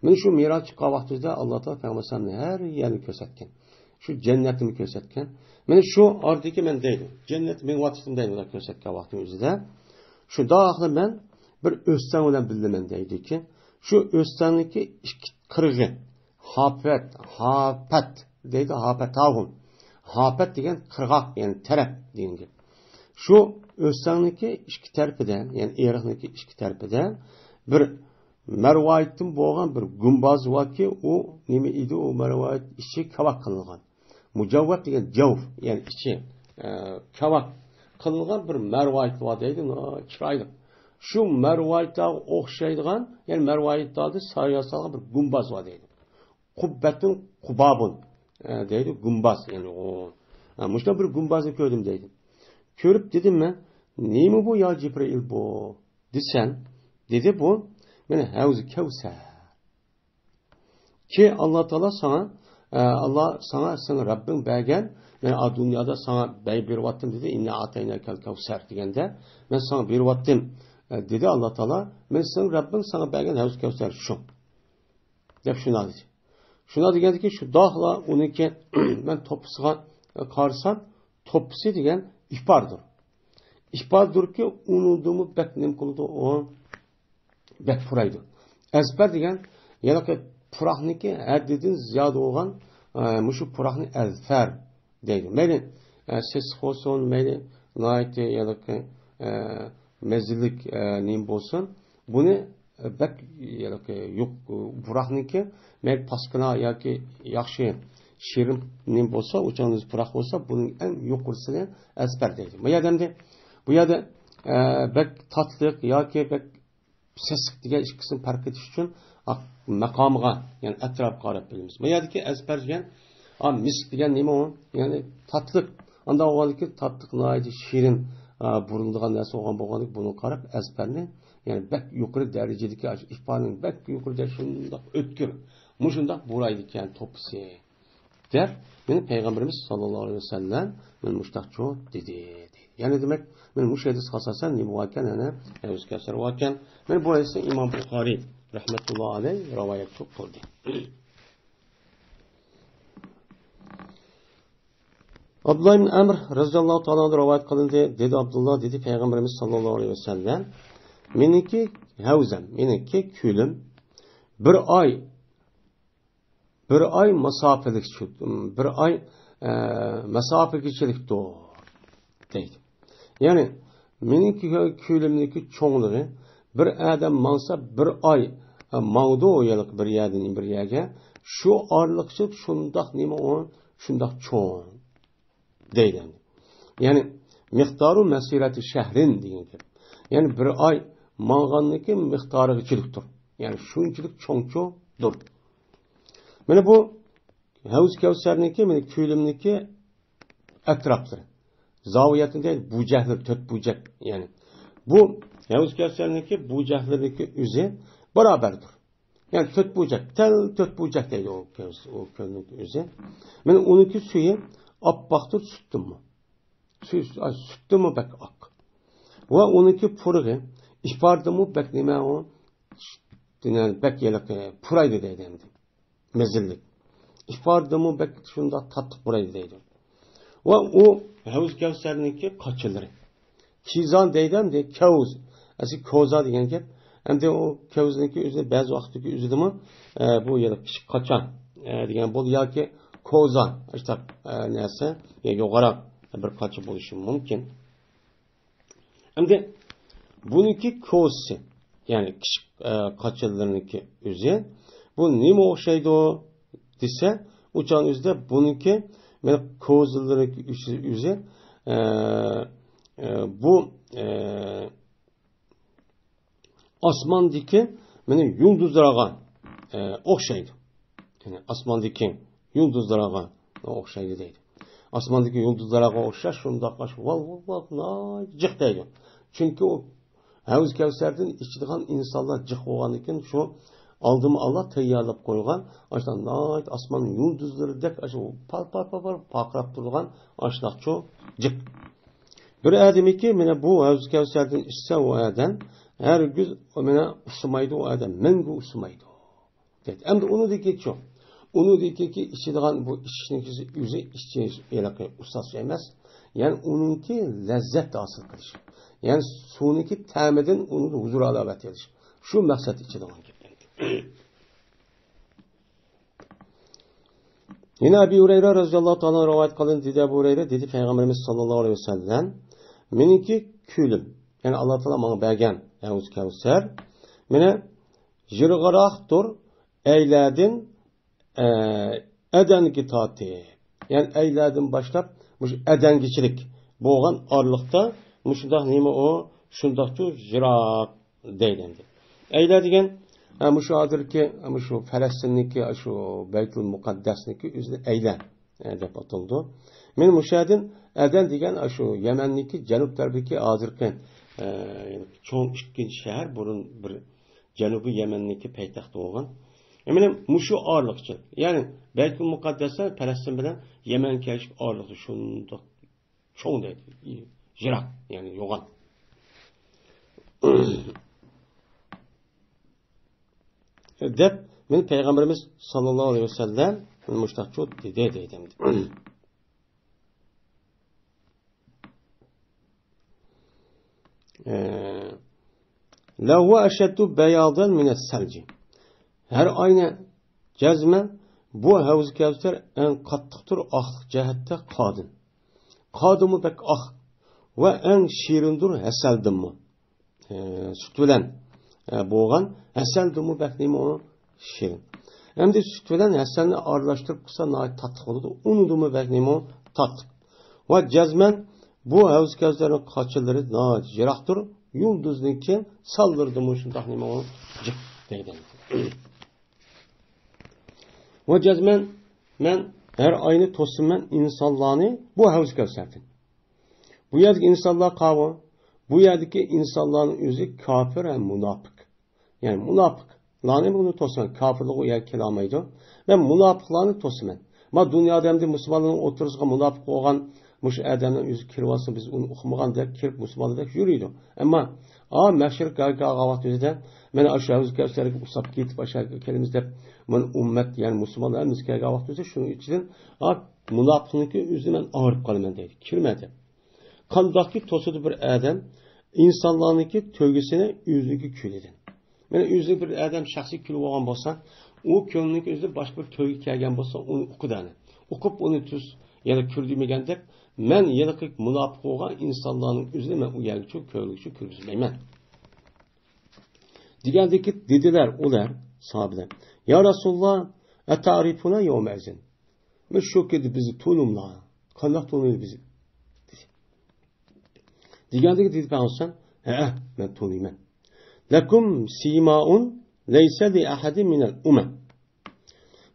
مانا شۇ مىراج چىققان ۋاقتىمىزدا ئاللا تائالا پەيغەمبەر ئەلەيھىسسالامنى ھەر يەرنى كۆرسەتكەن. شۇ جەننەتنى كۆرسەتكەن. مانا شۇ ئارىدىكى مەن دەيدۇ، جەننەتتە مېڭىۋاتىدىم دەيدۇ، كۆرسەتكەن ۋاقتىمىز ئۆزىدە. شۇنداقلا مەن بىر ئۆستەڭ بىلەن بىللىمەن دەيدۇكى، شۇ ئۆستەڭنىڭكى ئىككى قىرغى، ھاپەت، ھاپەت دەيدۇ، ھاپەتاھۇم. ھاپەت دېگەن قىرغاق، يەنى تەرەپ دېگەن گەپ. شۇ ئۆستەڭنىڭكى ئىككى تەرىپىدە، يەنى ئېرىقنىڭكى ئىككى تەرىپىدە بىر مەرۋايىتتىن بولغان بىر گۇمباز باركى، ئۇ نېمە ئىدى؟ ئۇ مەرۋايىت ئىچى كاۋاك قىلىنغان. مۇجەۋۋەپ دېگەن جەۋف، يەنى ئىچى، ئە، كاۋاك قىلىنغان بىر مەرۋايىت بار دەيدۇ، چىرايلىق. شۇ مەرۋايىتلارغا ئوخشايدىغان، يەنى مەرۋايىتلاردا سايە سالغان بىر گۇمباز بار دەيدۇ. قۇببەتۇن قۇبابۇن، ئە، دەيدۇ، گۇمباز، يەنى ئۇ. ئە، مۇشۇنداق بىر گۇمبازنى كۆردۈم دەيدۇ. كۆرۈپ دېدىم مەن، نېمە بۇ يا جىبرىئىل بۇ؟ دېسەم، دېدى بۇ، مانا ھەۋزى كەۋسەر. كى ئاللا تائالا ساڭا، ئە، ئاللا ساڭا سېنىڭ رەببىڭ بەرگەن، مەن ئا دۇنيادا ساڭا بەي بېرىۋاتتىم دېدى، ئىننا ئەتەيناكەل كەۋسەر دېگەندە، مەن ساڭا بېرىۋاتتىم، ئە، دېدى ئاللا تائالا، مەن سېنىڭ رەببىڭ ساڭا بەرگەن ھەۋزى كەۋسەر شۇ. دەپ شۇنداق دېدى. شۇنداق دېگەندىكىن شۇنداقلا ئۇنىڭكى مەن توپىسىغا قارىسام، توپىسى دېگەن ئىپاردۇر. ئىپاردۇركى ئۇنىڭدىمۇ بەك نېمە قىلىدۇ ئۇ؟ بەك پۇرايدۇ. ئەزپەر دېگەن ھېلىقى پۇراقنىڭكى ھەددىدىن زىيادە بولغان، ئە، مۇشۇ پۇراقنى ئەزپەر دەيدۇ. مەيلى، ئە، سېسىق بولسۇن، مەيلى ناھايىتى ھېلىقى، ئە، مەززىلىك، ئە، نېمە بولسۇن، بۇنى، ئە، بەك ھېلىقى يۇق-، پۇراقنىڭكى مەيلى پاسكىنا ياكى ياخشى شېرىن نېمە بولسا، ئۇ چاغدا پۇراق بولسا، بۇنىڭ ئەڭ يۇقىرىسىنى ئەزپەر دەيدۇ. بۇ يەردە ئەمدى، بۇ يەردە، ئە، بەك تاتلىق ياكى بەك سېسىق دېگەن ئىككىسىنى پەرق ئېتىش ئۈچۈن، ئا، ماقامىغا، يەنى ئەتراپقا قاراپ بىلىمىز. بۇ يەردىكى ئەزپەر دېگەن، ئا، مىسك دېگەن نېمە ئۇ؟ يەنى تاتلىق. ئانداق بولغاندىكىن تاتلىق، ناھايىتى شېرىن، ئا، بۇرۇلىدىغان نەرسە بولغان، بولغاندىكىن بۇنىڭغا قاراپ ئەزپەرنى، يەنى بەك يۇقىرى دەرىجىدىكى ئاشۇ ئىپانىڭ بەك يۇقىرى دەرىجىدە شۇنداق ئۆتكۈر، مۇشۇنداق بۇرايدىكەن توپىسى. دەپ، مانا پەيغەمبىرىمىز ساللاللاھۇ ئەلەيھى ۋەسەللەم مانا مۇشۇنداقچۇ دېدى. يەنى دېمەك، مانا مۇشۇ ھەدىسكە ئاساسەن نېمە باركەن؟ يەنە ھەۋزى كەۋسەر باركەن. مانا بۇ ھەدىسنى ئىمام بۇخارىي رەھمەتۇللاھى ئەلەيھ رىۋايەت قىلدى. ئابدۇللا ئىبن ئەمر رەزىياللاھۇ تائالا ئەنھۇ رىۋايەت قىلىندى. دېدى ئابدۇللا، دېدى پەيغەمبىرىمىز ساللاللاھۇ ئەلەيھى ۋەسەللەم، مېنىڭكى ھەۋزەم، مېنىڭكى كۆلۈم بىر ئاي بىر ئاي مۇساپىلىك، بىر ئاي، ئە، مۇساپىگىچىلىكتۇر، دەيدۇ. يەنى، مېنىڭكى كۆلۈمنىڭكى چوڭلۇقى، بىر ئادەم ماڭسا، بىر ئاي، ئە، ماڭىدۇ، ئۇ يەرلىك بىر يەردىن بىر يەرگە. شۇ ئارىلىقچىلىق شۇنداق نېمە ئۇ، شۇنداق چوڭ. دەيدۇ. يەنى، مىقدارۇ مەسىرەتى شەھرىن دېگەن گەپ. يەنى، بىر ئاي ماڭغاننىكى مىقدارىغىچىلىكتۇر. يەنى، شۇنچىلىك چوڭچۇدۇر. مانا بۇ ھەۋز كەۋسەرنىڭكى، مانا كۆلۈمنىڭكى ئەتراپلىرى. زاۋىيەتنى دەيدۇ، بۇجەكلىرى، تۆت بۇجەك. يەنى، بۇ ھەۋز كەۋسەرنىڭكى بۇجەكلىرىنىڭكى ئۆزى بارابەردۇر. يەنى تۆت بۇرجەك، تەل تۆت بۇرجەك دەيدۇ ئۇ كۆز-، ئۇ كۆلنىڭ ئۆزى. مانا ئۇنىڭكى سۈيى ئاپئاقتۇر سۈتتىنمۇ. سۈيى، ئاي، سۈتتىنمۇ بەك ئاق. ۋە ئۇنىڭكى پۇرىقى ئىپاردىنمۇ بەك نېمە ئۇ، دېگەن بەك ھېلىقى پۇرايدۇ دەيدۇ ئەمدى. مەززىلىك. ئىپاردىنمۇ بەك شۇنداق تاتلىق پۇرايدۇ دەيدۇ. ۋە ئۇ ھەۋز كەۋسەرنىڭكى قاچىلىرى. كىزان دەيدۇ ئەمدى، كەۋز. ئەسلى كوزا دېگەن گەپ. ئەمدى ئۇ كەۋزنىڭكى ئۆزىنى بەزى ۋاقىتتىكى ئۆزىدىمۇ، ئە، بۇ يەنە كىچىك قاچا، ئە، دېگەن بولدى ياكى كوزا، ئاشتاق، ئە، نەرسە، يا يوغىناق بىر قاچا بولۇشى مۇمكىن. ئەمدى بۇنىڭكى كوزىسى، يەنى كىچىك، ئە، قاچىلىرىنىڭكى ئۆزى، بۇ نېمە ئوخشايدۇ دېسە، ئۇ چاغنىڭ ئۆزىدە بۇنىڭكى مانا كوزىلىرىنىڭكى ئۆزى، ئۆزى، ئە، ئە، بۇ، ئە، ئاسماندىكى مانا يۇلدۇزلارغا، ئە، ئوخشايدۇ. يەنى ئاسماندىكى يۇلدۇزلارغا ئوخشايدۇ دەيدۇ. ئاسماندىكى يۇلدۇزلارغا ئوخشاش شۇنداق، ۋال، ۋال، ۋال، ناھايىتى جىق دەيدۇ. چۈنكى ئۇ ھەۋز كەۋسەردىن ئىچىدىغان ئىنسانلار جىق بولغاندىكىن، شۇ ئالدىمۇ ئاللا تەييارلاپ قويغان، ئاشۇنداق ناھايىتى ئاسمان يۇلدۇزلىرىدەك، ئاشۇ پال، پال، پال، پال پارقىراپ تۇرىدىغان ئاشۇنداقچۇ جىق. بىر ئادىمىكى، مانا بۇ ھەۋز كەۋسەردىن ئىچسە، ئۇ ئادەم ھەرگىز، مانا، ئۇسسىمايدۇ، ئۇ ئادەم مەڭگۈ ئۇسسىمايدۇ. دەيدۇ. ئەمدى ئۇنىڭدىكىچۇ؟ ئۇنىڭدىكى ئىچىدىغان بۇ ئىچىشنىڭكى ئۆزى ئىچىش ھېلىقى ئۇسساش ئەمەس. يەنى ئۇنىڭكى لەززەت ھاسىل قىلىش. يەنى سۇنىڭكى تەمىدىن ئۇنىڭ ھۇزۇر ھالاۋەت ئېلىش. شۇ مەقسەت ئىچىدىغان گەپ. يەنە ئەبى ھۇرەيرە رەزىياللاھۇ تائالا رىۋايەت قىلىندى، دېدى ئەبۇ ھۇرەيرە، دېدى پەيغەمبىرىمىز ساللاللاھۇ ئەلەيھى ۋەسەللەم، مېنىڭكى كۆلۈم، يەنى ئاللا تائالا ماڭا بەرگەن ھەۋز كەۋسەر، مانا يىراقراقتۇر ئەيلەردىن، ئە، ئەدەنگە تارتىپ. يەنى ئەيلەردىن باشلاپ مۇشۇ ئەدەنگىچىلىك بولغان ئارىلىقتا مۇشۇنداق نېمە ئۇ، شۇنداقچۇ يىراق دەيدۇ ئەمدى. ئەيلە دېگەن، ئە، مۇشۇ ھازىرقى، مۇشۇ پەلەستىننىڭكى، شۇ بەيتۇل مۇقەددەسنىڭكى ئۆزىنى ئەيلە، ئە، دەپ ئاتىلىدۇ. مانا مۇشۇ يەردىن ئەدەن دېگەن، شۇ يەمەننىڭكى جەنۇب تەرىپىدىكى ھازىرقى، ئە، چوڭ ئىككىنچى شەھەر، بۇرۇن بىر جەنۇبىي يەمەننىڭكى پايتەختى بولغان. مانا مۇشۇ ئارىلىقچە، يەنى بەيتۇل مۇقەددەس پەلەستىن بىلەن يەمەن كەلگۈسى ئارىلىقتا شۇنداق چوڭ دەيدۇ، يىراق، يەنى يوغان. دەپ، مانا پەيغەمبىرىمىز ساللاللاھۇ ئەلەيھى ۋەسەللەم مۇشۇنداقچۇ دېدى، دەيدۇ. ئە، لەھۇۋە ئەشەددۇ بەيازەن مىنەس سەلجى. ھەر ئاينى جەزمەن بۇ ھەۋز كەۋسەر ئەڭ قاتتىقتۇر ئاقلىق جەھەتتە قاردىن. قاردىنمۇ بەك ئاق ۋە ئەڭ شېرىندۇر ھەسەلدىنمۇ. ئە، سۈت بىلەن، ئە، بولغان ھەسەلدىنمۇ بەك نېمە ئۇ شېرىن. ئەمدى سۈت بىلەن ھەسەلنى ئارىلاشتۇرۇپ قىلسا ناھايىتى تاتلىق بولىدۇ. ئۇنىدىنمۇ بەك نېمە ئۇ تاتلىق. ۋە جەزمەن بۇ ھەۋز كەۋسەرنىڭ قاچىلىرى ناھايىتى يىراقتۇر. يۇلدۇزنىڭكى سانلىرىدىنمۇ شۇنداق نېمە ئۇ جىق دەيدۇ. ۋە جەزمەن مەن ھەر ئاينى توسىمەن ئىنسانلارنى بۇ ھەۋز كەۋسەردىن. بۇ يەردىكى ئىنسانلار قاۋۇ؟ بۇ يەردىكى ئىنسانلارنىڭ ئۆزى كاپىر ھەم مۇناپىق. يەنى مۇناپىقلارنى بۇنى توسىمەن، كاپىرلار ئۇ يەرگە كېلەلمەيدۇ. مەن مۇناپىقلارنى توسىمەن. ما دۇنيادا ئەمدى مۇسۇلمانلارنىڭ ئوتتۇرىسىغا مۇناپىق بولغان مۇشۇ ئادەمنىڭ ئۆزى كىرىۋالسا، بىز ئۇنى ئۇقمىغاندەك كىرىپ مۇسۇلمانلاردەك يۈرىدۇ. ئەمما ئا مەھشەر كەلگەن ۋاقتىمىزدا مەن ئاشۇ ھەۋز كەۋسەرگە ئۇساپ كېتىپ ئاشۇ يەرگە كەلىمىز دەپ، مانا ئۈممەت، يەنى مۇسۇلمانلار ھەممىسى كەلگەن ۋاقتىمىزدا شۇنىڭ ئىچىدىن ئا مۇناپىقنىڭكى ئۆزىنى مەن ئايرىپ قالىمەن دەيدۇ. كىرمە دەپ. قانداقكى توسىدۇ بىر ئادەم ئىنسانلارنىڭكى تۆگىسىنى ئۆزىنىڭكى كۆلىدىن. مانا ئۆزىنىڭ بىر ئادەم شەخسىي كۆلى بولغان بولسا، ئۇ كۆلنىڭكى ئۆزىدە باشقا بىر تۆگە كەلگەن بولسا، ئۇنى ئۇقىدۇ ئەنە. ئۇقۇپ ئۇنى تۈز يەنە كۆردۈرمىگەندەك، مەن ھېلىقى مۇناپىق بولغان ئىنسانلارنىڭ ئۆزىنى مەن ئۇ يەرگىچۇ، كۆلگىچۇ كىرگۈزمەيمەن. دېگەندىكى دېدىلەر ئۇلار، ساھابىلەر، يا رەسۇلاللا، ئەتەئرىفۇنا يەۋمەئىزىن. مەن شۇ كۈندە بىزنى تونۇملا، قانداق تونۇيدۇ بىزنى؟ دېگەندىكى دېدى پەيغەمبەر، ھەئە، مەن تونۇيمەن. لەكۇم سىمائۇن لەيسە لىئەھەدىن مىنەل ئۇمەم.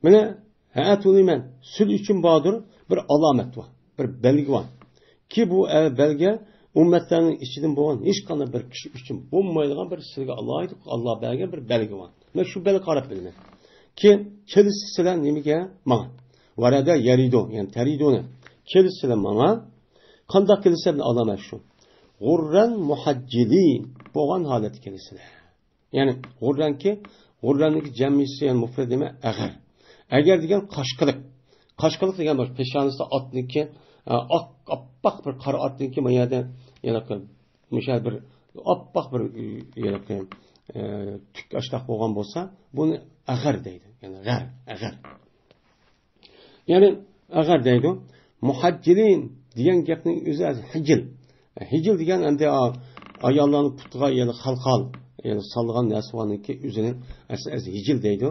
مانا، ھەئە، تونۇيمەن. سىلەر ئۈچۈن باردۇر، بىر ئالامەت بار، بىر بەلگە بار. كى بۇ، ئە، بەلگە ئۈممەتلەرنىڭ ئىچىدىن بولغان ھېچقانداق بىر كىشى ئۈچۈن بولمايدىغان بىر سىلەرگە ئالاھىدە ئاللا بەرگەن بىر بەلگە بار. مەن شۇ بەلگە قاراپ بىلىمەن. كى كېلىسىلەر سىلەر نېمىگە؟ ماڭا. ۋەرەدە يەرىدۇ، يەنى تەرىدۇنى. كېلىسىلەر ماڭا. قانداق كېلىسىلەر بىلەن ئالامەت شۇ. غۇررەن مۇھەججىلىن بولغان ھالەتتە كېلىسىلەر. يەنى غۇررەنكى، غۇررەننىڭكى جەمئىسى، يەنى مۇفرەت نېمە؟ ئەغەر. ئەگەر دېگەن قاشقىلىق. قاشقىلىق دېگەن بولسا پېشانىسى ئاتنىڭكى، ئا، ئاق، ئاپئاق بىر قارا ئاتنىڭكى ما يەردە، يەنە مۇشۇ بىر ئاپئاق بىر، يەنە، ئە، تۈك ئاشتاق بولغان بولسا، بۇنى ئەغەر دەيدۇ. يەنى غەر، ئەغەر. يەنى ئەغەر دەيدۇ. مۇھەججىلىن دېگەن گەپنىڭ ئۆزى ھەزىل ھىجىل. ھىجىل دېگەن ئەمدى ئا-، ئاياللارنىڭ پۇتىغا يەنى خالخال، يەنى سالغان نەرسە بارنىڭكى ئۆزىنى ئەس-، ئەس ھىجىل دەيدۇ.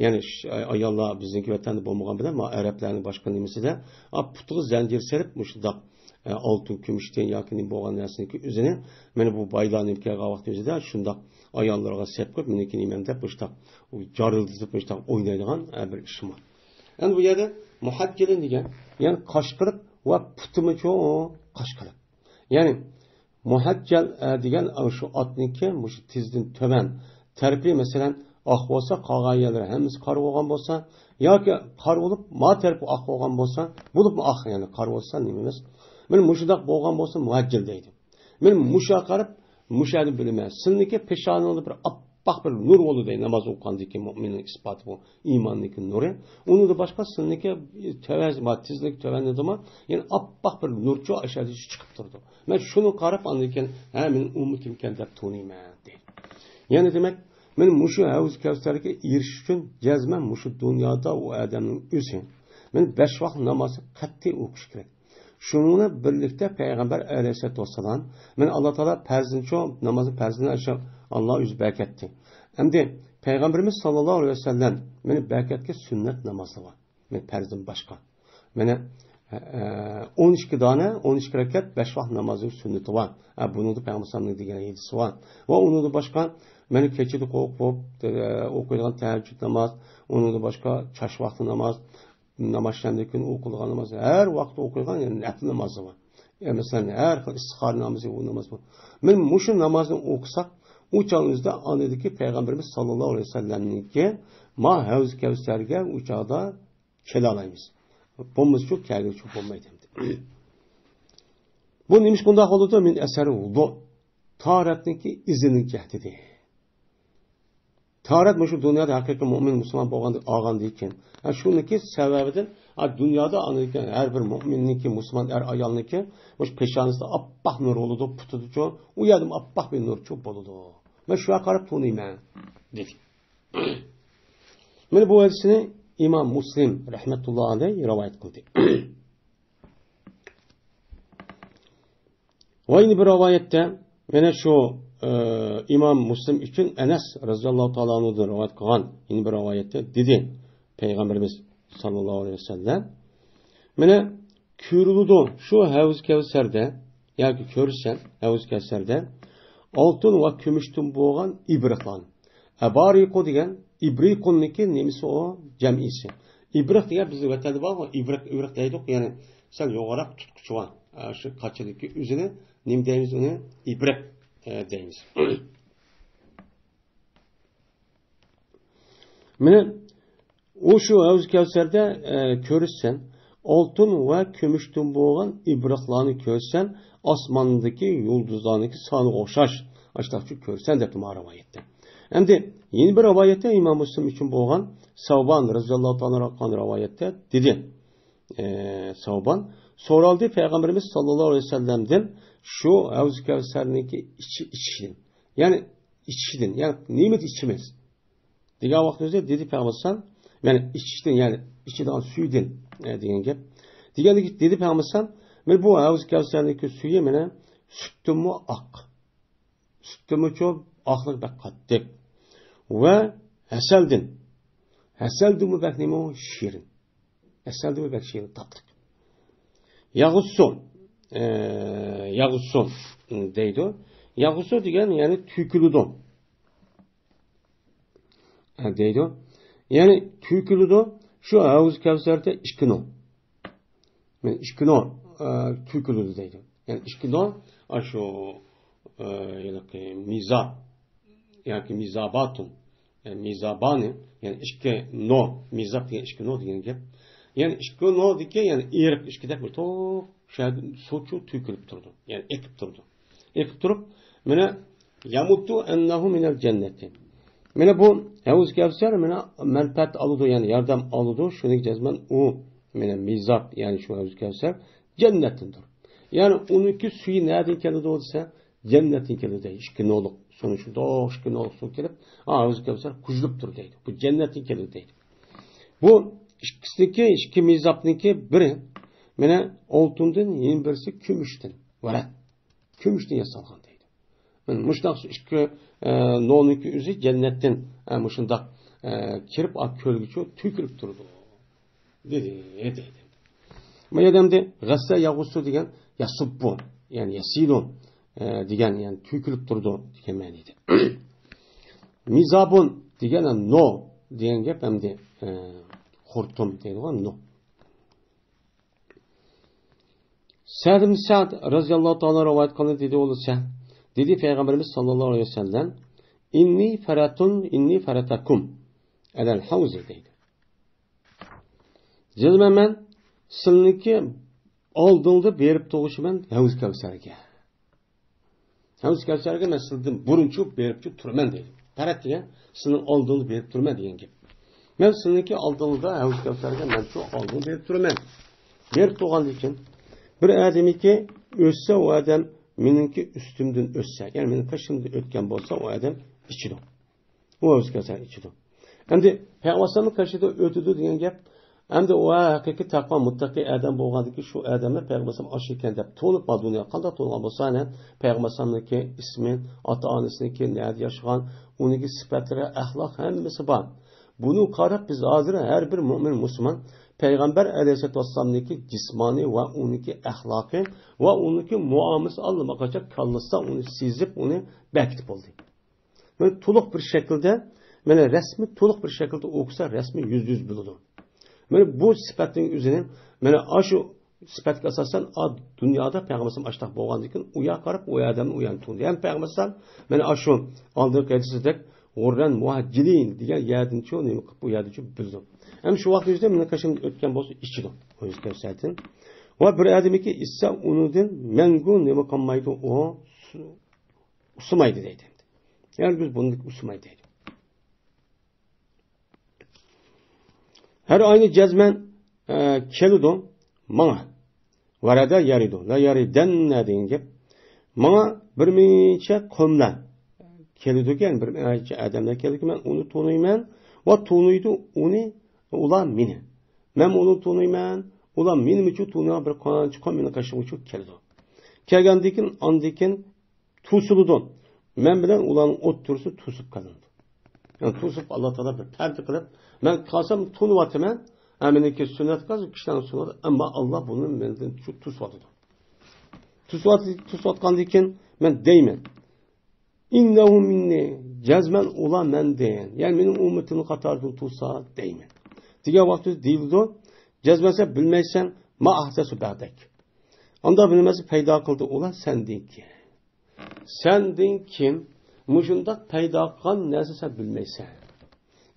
يەنى ش-، ئاياللار بىزنىڭكى ۋەتەندە بولمىغان بىلەن، ما ئەرەبلەرنىڭ باشقا نېمىسىدە، ئا، پۇتىغا زەنجىر سېلىپ، مۇشۇنداق، ئە، ئالتۇن، كۈمۈشتىن ياكى نېمە بولغان نەرسىنىڭكى ئۆزىنى، مانا بۇ بايلار نېمە كەلگەن ۋاقتى ئۆزىدە شۇنداق ئاياللىرىغا سېلىپ قويۇپ، مېنىڭكى نېمەم دەپ مۇشۇنداق جارىلدىتىپ، مۇشۇنداق ئوينايدىغان، ئە، بىر ئىشىم بار. ئەمدى بۇ يەردە مۇھەججىلىن دېگەن، يەنى قاشقىرىپ ۋە پۇتىمۇچۇ قاشقىلىق. يەنى مۇھەججەل، ئە، دېگەن شۇ ئاتنىڭكى مۇشۇ تىزدىن تۆۋەن تەرىپى، مەسىلەن، ئاق بولسا، قالغان يەرلىرى ھەممىسى قارا بولغان بولسا، ياكى قارا بولۇپ، ما تەرىپى ئاق بولغان بولسا، بولۇپمۇ ئاق، يەنى قارا بولسا نېمە ئەمەس. مانا مۇشۇنداق بولغان بولسا مۇھەججەل دەيدۇ. مانا مۇشۇغا قاراپ، مۇشۇ يەردىن بىلىمەن. سىلىنىڭكى پېشانىڭدا بىر ئاپئاق بىر نۇر بولىدۇ، ناماز ئوقۇغاندىكى مۆمىننىڭ ئىسپاتى بۇ، ئىماننىڭكى نۇرى. ئۇنىڭدىن باشقا سىلىنىڭكى تەۋەز، تىزلىك تۆۋەندىمۇ، يەنە ئاپئاق بىر نۇرچۇ ئاشۇ يەردىن چىقىپ تۇرىدۇ. مەن شۇنى قاراپ، ئاندىن كېيىن، ھە، مېنىڭ ئۈممىتىمكەن دەپ تونۇيمەن، دەيدۇ. يەنى دېمەك، مانا مۇشۇ ھەۋز كەۋسەرگە ئېرىشىش ئۈچۈن جەزمەن مۇشۇ دۇنيادا ئۇ ئادەمنىڭ ئۆزى مانا بەش ۋاق نامازنى قەتئىي ئوقۇش كېرەك. شۇنىڭ بىلەن بىرلىكتە پەيغەمبەر ئەلەيھىسسالاتۇ ۋەسسالام، مانا، ئاللا تائالا پەرزىنچۇ نامازنى پەرزىنى ئاشۇ ئاللا ئۆزى بەركەتتى. ئەمدى پەيغەمبىرىمىز ساللاللاھۇ ئەلەيھى ۋەسەللەم، مانا، بەركەتكە سۈننەت نامازلىرى بار. مانا پەرزدىن باشقا. مانا، ئە، ئە، ئون ئىككى دانە، ئون ئىككى رەكەت بەش ۋاق نامازنىڭ سۈننىتى بار. ئە، بۇنىڭدا پەيغەمبەر ئەلەيھىسسالامنىڭ دېگەن ھەدىسى بار. ۋە ئۇنىڭدىن باشقا، مانا، كېچىدە قوپۇپ، ئە، ئوقۇيدىغان تەھەججۇد ناماز، ئۇنىڭدىن باشقا چاش ۋاقتى ناماز، ناماز شەمدىكى كۈنى ئوقۇلغان ناماز، ھەر ۋاقىتتا ئوقۇيدىغان، يەنى نەپلى نامازلار بار. يا، مەسىلەن، ھەر خىل ئىستىخارە نامىزى، ئۇ ناماز بار. مانا مۇشۇ نامازنى ئوقۇساق، ئۇ چاغنىڭ ئۆزىدە ئاندىكى پەيغەمبىرىمىز ساللاللاھۇ ئەلەيھى ۋەسەللەمنىڭكى ما ھەۋز كەۋسەرگە ئۇ چاغدا كېلەلەيمىز. بولمىسىچۇ، كەلگۈچى بولمايدۇ ئەمدى. بۇ نېمىشقا ئۇنداق بولىدۇ؟ مىن ئەسەرى ۋۇدۇ. تاھارەتنىڭكى ئىزىنىڭ جەھىتىدە. تاھارەت مۇشۇ دۇنيادا ھەقىقىي مۆمىن، مۇسۇلمان بولغاندىن، ئالغاندىن كېيىن. ھە، شۇنىڭكى سەۋەبىدىن، ھە، دۇنيادا ئاندىن كېيىن ھەر بىر مۆمىننىڭكى، مۇسۇلمان ئەر ئايالنىڭكى مۇشۇ پېشانىسىدا ئاپئاق نۇر بولىدۇ، پۇتىدىچۇ، ئۇ يەردىمۇ ئاپئاق بىر نۇرچۇ بولىدۇ. مەن شۇغا قاراپ تونۇيمەن، دېدى. مانا بۇ ھەدىسنى ئىمام مۇسلىم رەھمەتۇللا ئەلەيھ رىۋايەت قىلدى. ۋە يەنە بىر رىۋايەتتە، يەنە شۇ، ئى، ئىمام مۇسلىم ئۈچۈن ئەنەس رەزىياللاھۇ تائالا ئەنھۇدىن رىۋايەت قىلغان يەنە بىر رىۋايەتتە دېدى پەيغەمبىرىمىز ساللاللاھۇ ئەلەيھى ۋەسەللەم، مانا كۆرۈلىدۇ شۇ ھەۋز كەۋسەردە، ياكى كۆرسەن ھەۋز كەۋسەردە ئالتۇن ۋە كۈمۈشتىن بولغان ئىبرىقلارنى. ئەبارىقۇ دېگەن، ئىبرىقۇننىڭكى نېمىسى ئۇ؟ جەمئىسى. ئىبرىق دېگەن بىزنىڭ ۋەتەندە بارغۇ، ئىبرىق، ئىبرىق دەيدۇق، يەنى سەل يوغانراق تۇتقۇچى بار. ئە، شۇ قاچىدىكى ئۆزىنى نېمە دەيمىز ئۇنى؟ ئىبرىق، ئە، دەيمىز. مانا ئۇ شۇ ھەۋز كەۋسەردە، ئە، كۆرسەن، ئالتۇن ۋە كۈمۈشتىن بولغان ئىبرىقلارنى كۆرسەن، ئاسماندىكى يۇلدۇزلارنىڭكى سانىغا ئوخشاش، ئاشۇنداقچە كۆرسەن دەپتۇ مانا رىۋايەتتە. ئەمدى يەنە بىر رىۋايەتتە ئىمام مۇسلىم ئۈچۈن بولغان سەۋبان رەزىياللاھۇ تائالا ئەنھۇ رىۋايەتتە دېدى. ئە، سەۋبان سورالدى پەيغەمبىرىمىز ساللاللاھۇ ئەلەيھى ۋەسەللەمدىن شۇ ھەۋز كەۋسەرنىڭكى ئىچى، ئىچىشىدىن. يەنى ئىچىشىدىن، يەنى نېمىدە ئىچىمىز دېگەن ۋاقتىمىزدا دېدى پەيغەمبەر ئەلەيھىسسالام، يەنى ئىچىشتىن، يەنى ئىچىدىغان سۈيىدىن، ئە، دېگەن گەپ. دېگەندىكى دېدى پەيغەمبەر ئەلەيھىسسالام، مانا بۇ ھەۋز كەۋسەرنىڭكى سۈيى مانا سۈتتىنمۇ ئاق. سۈتتىنمۇچۇ ئاقلىق بەك قاتتىق. ۋە ھەسەلدىن. ھەسەلدىنمۇ بەك نېمە ئۇ؟ شېرىن. ھەسەلدىنمۇ بەك شېرىن، تاتلىق. ياغۇسسۇ، ئە، ياغۇسسۇ دەيدۇ. ياغۇسسۇ دېگەن، يەنى تۆكۈلىدۇ. ئە، دەيدۇ. يەنى تۆكۈلىدۇ. شۇ ھەۋز كەۋسەردە ئىككى نو. مانا ئىككى نو، ئە، تۆكۈلىدۇ دەيدۇ. يەنى ئىككى نو، ئاشۇ، ئە، ھېلىقى مىزاب ياكى مىزاباتۇن. يەنى مىزابانى، يەنى ئىككى نو، مىزاب دېگەن ئىككى نو دېگەن گەپ. يەنى ئىككى نودىكى، يەنى ئېرىق ئىككىدەك بىر توق شۇ يەردىن سۇچۇ تۆكۈلۈپ تۇرىدۇ. يەنى ئېقىپ تۇرىدۇ. ئېقىپ تۇرۇپ، مانا، يەمۇتتۇ ئەننەھۇ مىنەل جەننەتى. مانا بۇ ھەۋز كەۋسەر، مانا، مەنپەئەت ئالىدۇ، يەنى ياردەم ئالىدۇ. شۇنىڭ جەزمەن ئۇ، مانا، مىزاب، يەنى شۇ ھەۋز كەۋسەر جەننەتتىندۇر. يەنى ئۇنىڭكى سۈيى نەدىن كېلىدۇ دېسە، جەننەتتىن كېلىدۇ دەيدۇ. ئىككى نولۇق سۇنى شۇنداق ئىككى نولۇق سۇ كېلىپ، ھەۋز كەۋسەر قۇيۇلۇپ تۇر دەيدۇ. بۇ جەننەتتىن كېلىدۇ دەيدۇ. بۇ ئىككىسىنىڭكى، ئىككى مىزابنىڭكى بىرى، مانا، ئالتۇندىن، يەنە بىرسى كۈمۈشتىن. ۋەرەق. كۈمۈشتىن ياسالغان دەيدۇ. مانا مۇشۇنداق ئىككى، ئە، نونىڭكى ئۆزى جەننەتتىن، ئە، مۇشۇنداق، ئە، كىرىپ، ئا، كۆلگىچۇ تۆكۈلۈپ تۇرىدۇ. دېدى، دەيدۇ. ما يەردە ئەمدى غەسسە يەغۇسسۇ دېگەن يەسۇببۇ، يەنى يەسىلۇ، ئە، دېگەن، يەنى تۆكۈلۈپ تۇرىدۇ دېگەن مەنىدە. مىزابۇن دېگەن نو دېگەن گەپ ئەمدى، ئە، خۇرتۇم دەيدىغان نو. سەد ئىبن سەد رەزىياللاھۇ تائالا رىۋايەت قىلدى، دېدى ئۇ دېسە، دېدى پەيغەمبىرىمىز ساللاللاھۇ ئەلەيھى ۋەسەللەم، «ئىننى فەرەتۇن، ئىننى فەرەتەكۇم ئەلەل ھەۋزى» دەيدۇ. جەزمەن مەن سىلىنىڭكى ئالدىڭدا بېرىپ تۇغۇشىمەن ھەۋز كەۋسەرگە. ھەۋز كەۋسەرگە مەن سىلىدىن بۇرۇنچۇ بېرىپچۇ تۇرىمەن دەيدۇ. پەرەت دېگەن سىلىنىڭ ئالدىڭدا بېرىپ تۇرىمەن دېگەن گەپ. مەن سىلىنىڭكى ئالدىڭدا ھەۋز كەۋسەرگە مەنچۇ ئالدىڭ بېرىپ تۇرىمەن. بېرىپ تۇرغاندىن كېيىن بىر ئادەمكى ئۆتسە، ئۇ ئادەم مېنىڭكى ئۈستۈمدىن ئۆتسە، يەنى مېنىڭ قېشىمدىن ئۆتكەن بولسا، ئۇ ئادەم ئىچىدۇ. ئۇ ھەۋز كەۋسەر ئىچىدۇ. ئەمدى پەيغەمبەر ئەلەيھىسسالامنىڭ قېشىدا ئۆتىدۇ دېگەن گەپ. ئەمدى ئۇ ھەقىقىي تەقۋا مۇتتەقىي ئادەم بولغاندىكىن شۇ ئادەمنى پەيغەمبەر ئەلەيھىسسالام ئاشۇ ئىكەن دەپ تونۇپ، ما دۇنياغا قانداق تونۇغان بولسا، ئەنە پەيغەمبەر ئەلەيھىسسالامنىڭكى ئىسمى، ئاتا ئانىسىنىڭكى، نەدە ياشىغان، ئۇنىڭكى سۈپەتلىرى، ئەخلاق ھەممىسى بار. بۇنى قاراپ بىز ھازىر ھەر بىر مۆمىن مۇسۇلمان پەيغەمبەر ئەلەيھىسسالاتۇ ۋەسسالامنىڭكى جىسمانىي ۋە ئۇنىڭكى ئەخلاقى ۋە ئۇنىڭكى مۇئامىلىسى ئاللىماقاچان كاللىسىدا ئۇنى سېزىپ، ئۇنى بەكىتىپ بولدى. مانا تولۇق بىر شەكىلدە، مانا رەسمى تولۇق بىر شەكىلدە ئوقۇسا، رەسمى يۈزدە يۈز بىلىدۇ. مانا بۇ سۈپەتنىڭ ئۆزىنى، مانا ئاشۇ سۈپەتكە ئاساسەن، ئا، دۇنيادا پەيغەمبەر ئەلەيھىسسالام ئاشتاق بولغاندىن كېيىن، ئۇ يەرگە قاراپ ئۇ ئادەمنى ئۇ يەرنى تونۇدى. ھەم پەيغەمبەر ئەلەيھىسسالام مانا ئاشۇ ئالدىنقى ھەدىسىدەك غۇررەن مۇھەججىلىن دېگەن يەردىنچۇ نېمە قىلىپ، بۇ يەردىنچۇ بىلىدۇ. ھەم شۇ ۋاقىت ئۆزىدە مېنىڭ قېشىمدىن ئۆتكەن بولسا، ئىچىدۇ. ئۆزى كەۋسەردىن. ۋە بىر ئادەمكى ئىچسە، ئۇنىڭدىن مەڭگۈ نېمە قىلمايدۇ، ئۇ ئۇسسىمايدۇ دەيدۇ. ھەرگىز بۇندىن ئۇسسىمايدۇ دەيدۇ. ھەر ئاينى جەزمەن، ئە، كېلىدۇ ماڭا. ۋەرەدە يەرىدۇ، لا يەرىدەننە دېگەن گەپ. ماڭا بىر مۇنچە قوملار كېلىدۇكەن، بىر مۇنچە ئادەملەر كېلىدۇكەن، مەن ئۇنى تونۇيمەن ۋە تونۇيدۇ ئۇنى، ئۇلار مېنى. مەن ئۇنى تونۇيمەن، ئۇلار مېنى مۇشۇ تونۇيدىغان بىر قانچە قوم مېنىڭ قېشىمغا شۇ كېلىدۇ. كەلگەندىن كېيىن، ئاندىن كېيىن توسۇلىدۇ. مەن بىلەن ئۇلارنىڭ ئوتتۇرىسى توسۇپ قالىدۇ. يەنى توسۇپ، ئاللا تائالا بىر پەردە قىلىپ، مەن قالسام تونۇۋاتىمەن، ھە، مېنىڭكى سۈننەت قالسا، كىشىلەرنىڭ سۈننىتى، ئەمما ئاللا بۇنى مەندىن شۇ توسۇۋاتىدۇ. توسۇۋات-، توسۇۋاتقاندىن كېيىن مەن دەيمەن، «ئىننەھۇ مىننى»، جەزمەن ئۇلار مەندىن، يەنى مېنىڭ ئۈممىتىمنىڭ قاتارىدىن تۇرسا دەيمەن. دېگەن ۋاقىتتا دېيىلىدۇ، جەزمەن سەن بىلمەيسەن، «ما ئەھدەسۇ بەئدەك». ئانداق بىر نېمىسى پەيدا قىلدى ئۇلار سەندىن كېيىن. سەندىن كېيىن مۇشۇنداق پەيدا قىلغان نەرسە سەن بىلمەيسەن.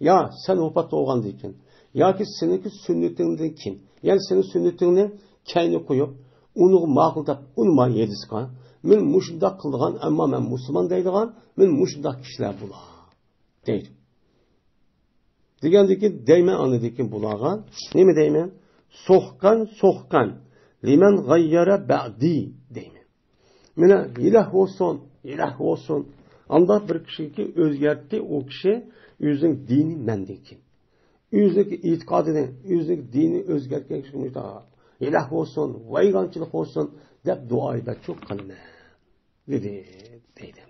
يا سەن ۋاپات بولغاندىن كېيىن ياكى سېنىڭكى سۈننىتىڭدىن كېيىن، يەنى سېنىڭ سۈننىتىڭنى كەينى قويۇپ، ئۇنىڭغا ماقۇل دەپ ئۇنىما ھەدىسقا، مەن مۇشۇنداق قىلىدىغان، ئەمما مەن مۇسۇلمان دەيدىغان، مەن مۇشۇنداق كىشىلەر بۇلار دەيدۇ. دېگەندىن كېيىن دەيمەن، ئاندىن كېيىن بۇلارغا نېمە دەيمەن؟ سوخقان، سوخقان، لىمەن غەييەرە بەئدى دەيمەن. مانا، ھىلاك بولسۇن، ھىلاك بولسۇن. ئانداق بىر كىشىكى ئۆزگەرتتى ئۇ كىشى ئۆزىنىڭ دىنى مەندىن كېيىن. ئۆزىنىڭكى ئېتىقادىنى، ئۆزىنىڭكى دىنىنى ئۆزگەرتكەن كىشىگە مۇشۇنداق، ھىلاك بولسۇن، ۋەيرانچىلىق بولسۇن دەپ دۇئا ئىبادەت قىلىمەن دېدى، دەيدۇ.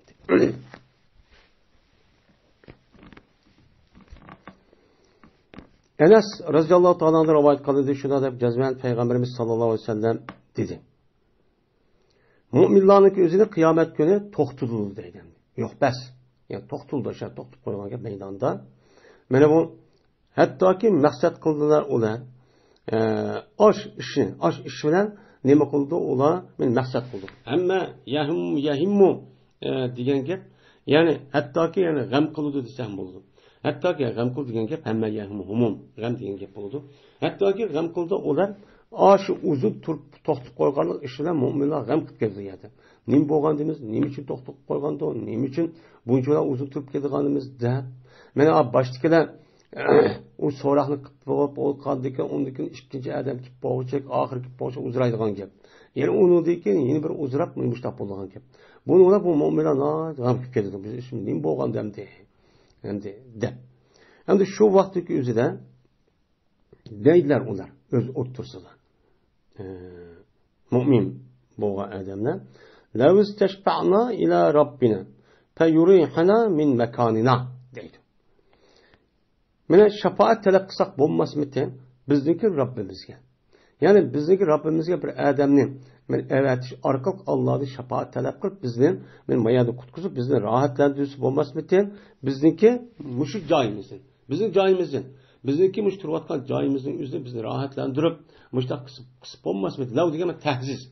ئەنەس رەزىياللاھۇ تائالا ئەنھۇ رىۋايەت قىلىندى، شۇنداق دەپ جەزمەن پەيغەمبىرىمىز ساللاللاھۇ ئەلەيھى ۋەسەللەم دېدى. مۆمىنلارنىڭكى ئۆزىنى قىيامەت كۈنى توختىتىدۇ دەيدۇ. يوق، بەس. يەنى توختىتىدۇ، شۇ توختىتىپ قويغان گەپ مەيداندا. مانا بۇ ھەتتاكى مەقسەت قىلدىلار ئۇلار. ئە، ئاش ئىشى، ئاش ئىش بىلەن نېمە قىلدى ئۇلار؟ مېنى مەقسەت قىلدى. ھەممە يەھىم-، يەھىممۇ، ئە، دېگەن گەپ. يەنى ھەتتاكى، يەنى غەم قىلىدۇ دېسەم بولىدۇ. ھەتتاكى غەم قىلدى دېگەن گەپ ھەممە يەھىممۇ ئومۇم، غەم دېگەن گەپ بولىدۇ. ھەتتاكى غەم قىلدى ئۇلار ئاشۇ ئۇزۇن تۇرۇپ توختىتىپ قويغانلىق ئىش بىلەن مۆمىنلار غەم قىلىپ كەتتى يەردە. نېمە بولغاندىمىز، نېمە ئۈچۈن توختىتىپ قويغاندۇ، نېمە ئۈچۈن بۇنچىۋالا ئۇزۇن تۇرۇپ كەتكەنىمىز دەپ. مانا باشتىكىلەر ئۇ سوراقنى قىلىپ بولۇپ ئولتۇرغاندىكىن، ئۇندىن كېيىن ئىككىنچى ئادەم كېلىپ بولغۇچە، ئاخىرى كېلىپ بولغۇچە ئۇزىرايدىغان گەپ. يەنە ئۇنىڭدىن كېيىن يەنە بىر ئۇزراپ، مۇشۇنداق بولىدىغان گەپ. بۇنى ئويلاپ بۇ مۆمىنلەر ناھايىتى غەم قىلىپ كېتىدۇ. بىز ئىشىمىز نېمە بولغاندۇ ئەمدى؟ ئەمدى دەپ. ئەمدى شۇ ۋاقىتتىكى ئۆزىدە دەيدىلەر ئۇلار ئۆز ئوتتۇرىسىدا. ئە، مۆمىن بولغان ئادەملەر، «لەۋ ئىستەشپەئنا ئىلە رەببىنا فەيۇرىھەنا مىن مەكانىنا» دەيدۇ. مانا شاپائەت تەلەپ قىلساق بولماسمىتى بىزنىڭكى رەببىمىزگە؟ يەنى بىزنىڭكى رەببىمىزگە بىر ئادەمنى مانا ئەۋەتىش ئارقىلىق ئاللادىن شاپائەت تەلەپ قىلىپ، بىزنى مانا ما يەردە قۇتقۇزۇپ، بىزنى راھەتلەندۈرسە بولماسمىتى؟ بىزنىڭكى مۇشۇ جايىمىزدىن، بىزنىڭ جايىمىزدىن، بىزنىڭكى مۇشۇ تۇرۇۋاتقان جايىمىزنىڭ ئۆزىنى بىزنى راھەتلەندۈرۈپ، مۇشۇنداق قىلسا، قىلسا بولماسمىتى؟ لەۋ دېگەن تەھزىز.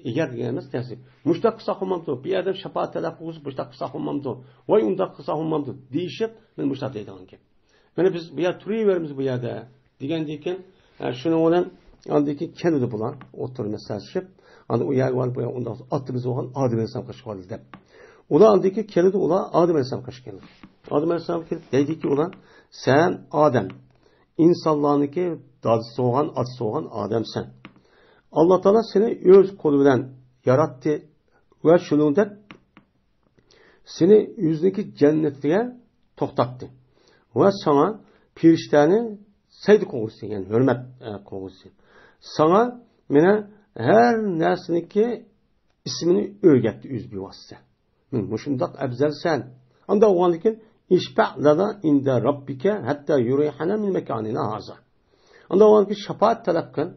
ئېگەر دېگەن ئەمەس، تەسلىم. مۇشۇنداق قىلساق بولمامدۇ؟ بۇ ئادەم شاپائەت تەلەپ قىلغۇسى مۇشۇنداق قىلساق بولمامدۇ؟ ۋاي ئۇنداق قىلساق بولمامدۇ؟ دېيىشىپ، مانا مۇشۇنداق دەيدىغان گەپ. مانا بىز بۇ يەردە تۇرۇۋېرىمىز بۇ يەردە دېگەندىن كېيىن، ئە، شۇنىڭ بىلەن ئاندىن كېيىن كەلدى بۇلار، ئوتتۇرا مەسلىھەتلىشىپ، ئاندىن ئۇ يەرگە بارىپ، بۇ يەر ئۇنداق ئاتىمىز بولغان ئادەم ئەلەيھىسسالام قېشىغا بارىدۇ دەپ. ئۇلار ئاندىن كېيىن كەلدى، ئۇلار ئادەم ئەلەيھىسسالام قېشىغا كەلدى. ئادەم ئەلەيھىسسالام كېلىپ دەيدىكى ئۇلار، سەن ئادەم، ئىنسانلارنىڭكى دادىسى بولغان، ئاتىسى بولغان ئادەمسەن. ئاللا تائالا سېنى ئۆز قولى بىلەن ياراتتى ۋە شۇنىڭدەك سېنى ئۆزىنىڭكى جەننىتىگە توختاتتى ۋە ساڭا پېرىشتەنى سەجدە قىلغۇسى، يەنى ھۆرمەت، ئە، قىلغۇسى. ساڭا مانا ھەر نەرسىنىڭكى ئىسمىنى ئۆگەتتى ئۆزى بىۋاسىتە. مم، مۇشۇنداق ئەپزەلسەن. ئانداق بولغاندىكىن، ئىشفەئ لەنا ئىندە رەببىكە ھەتتا يۇرىيەنە مىن مەكانىنا ھازا. ئانداق بولغاندىكىن، شاپائەت تەلەپ قىل.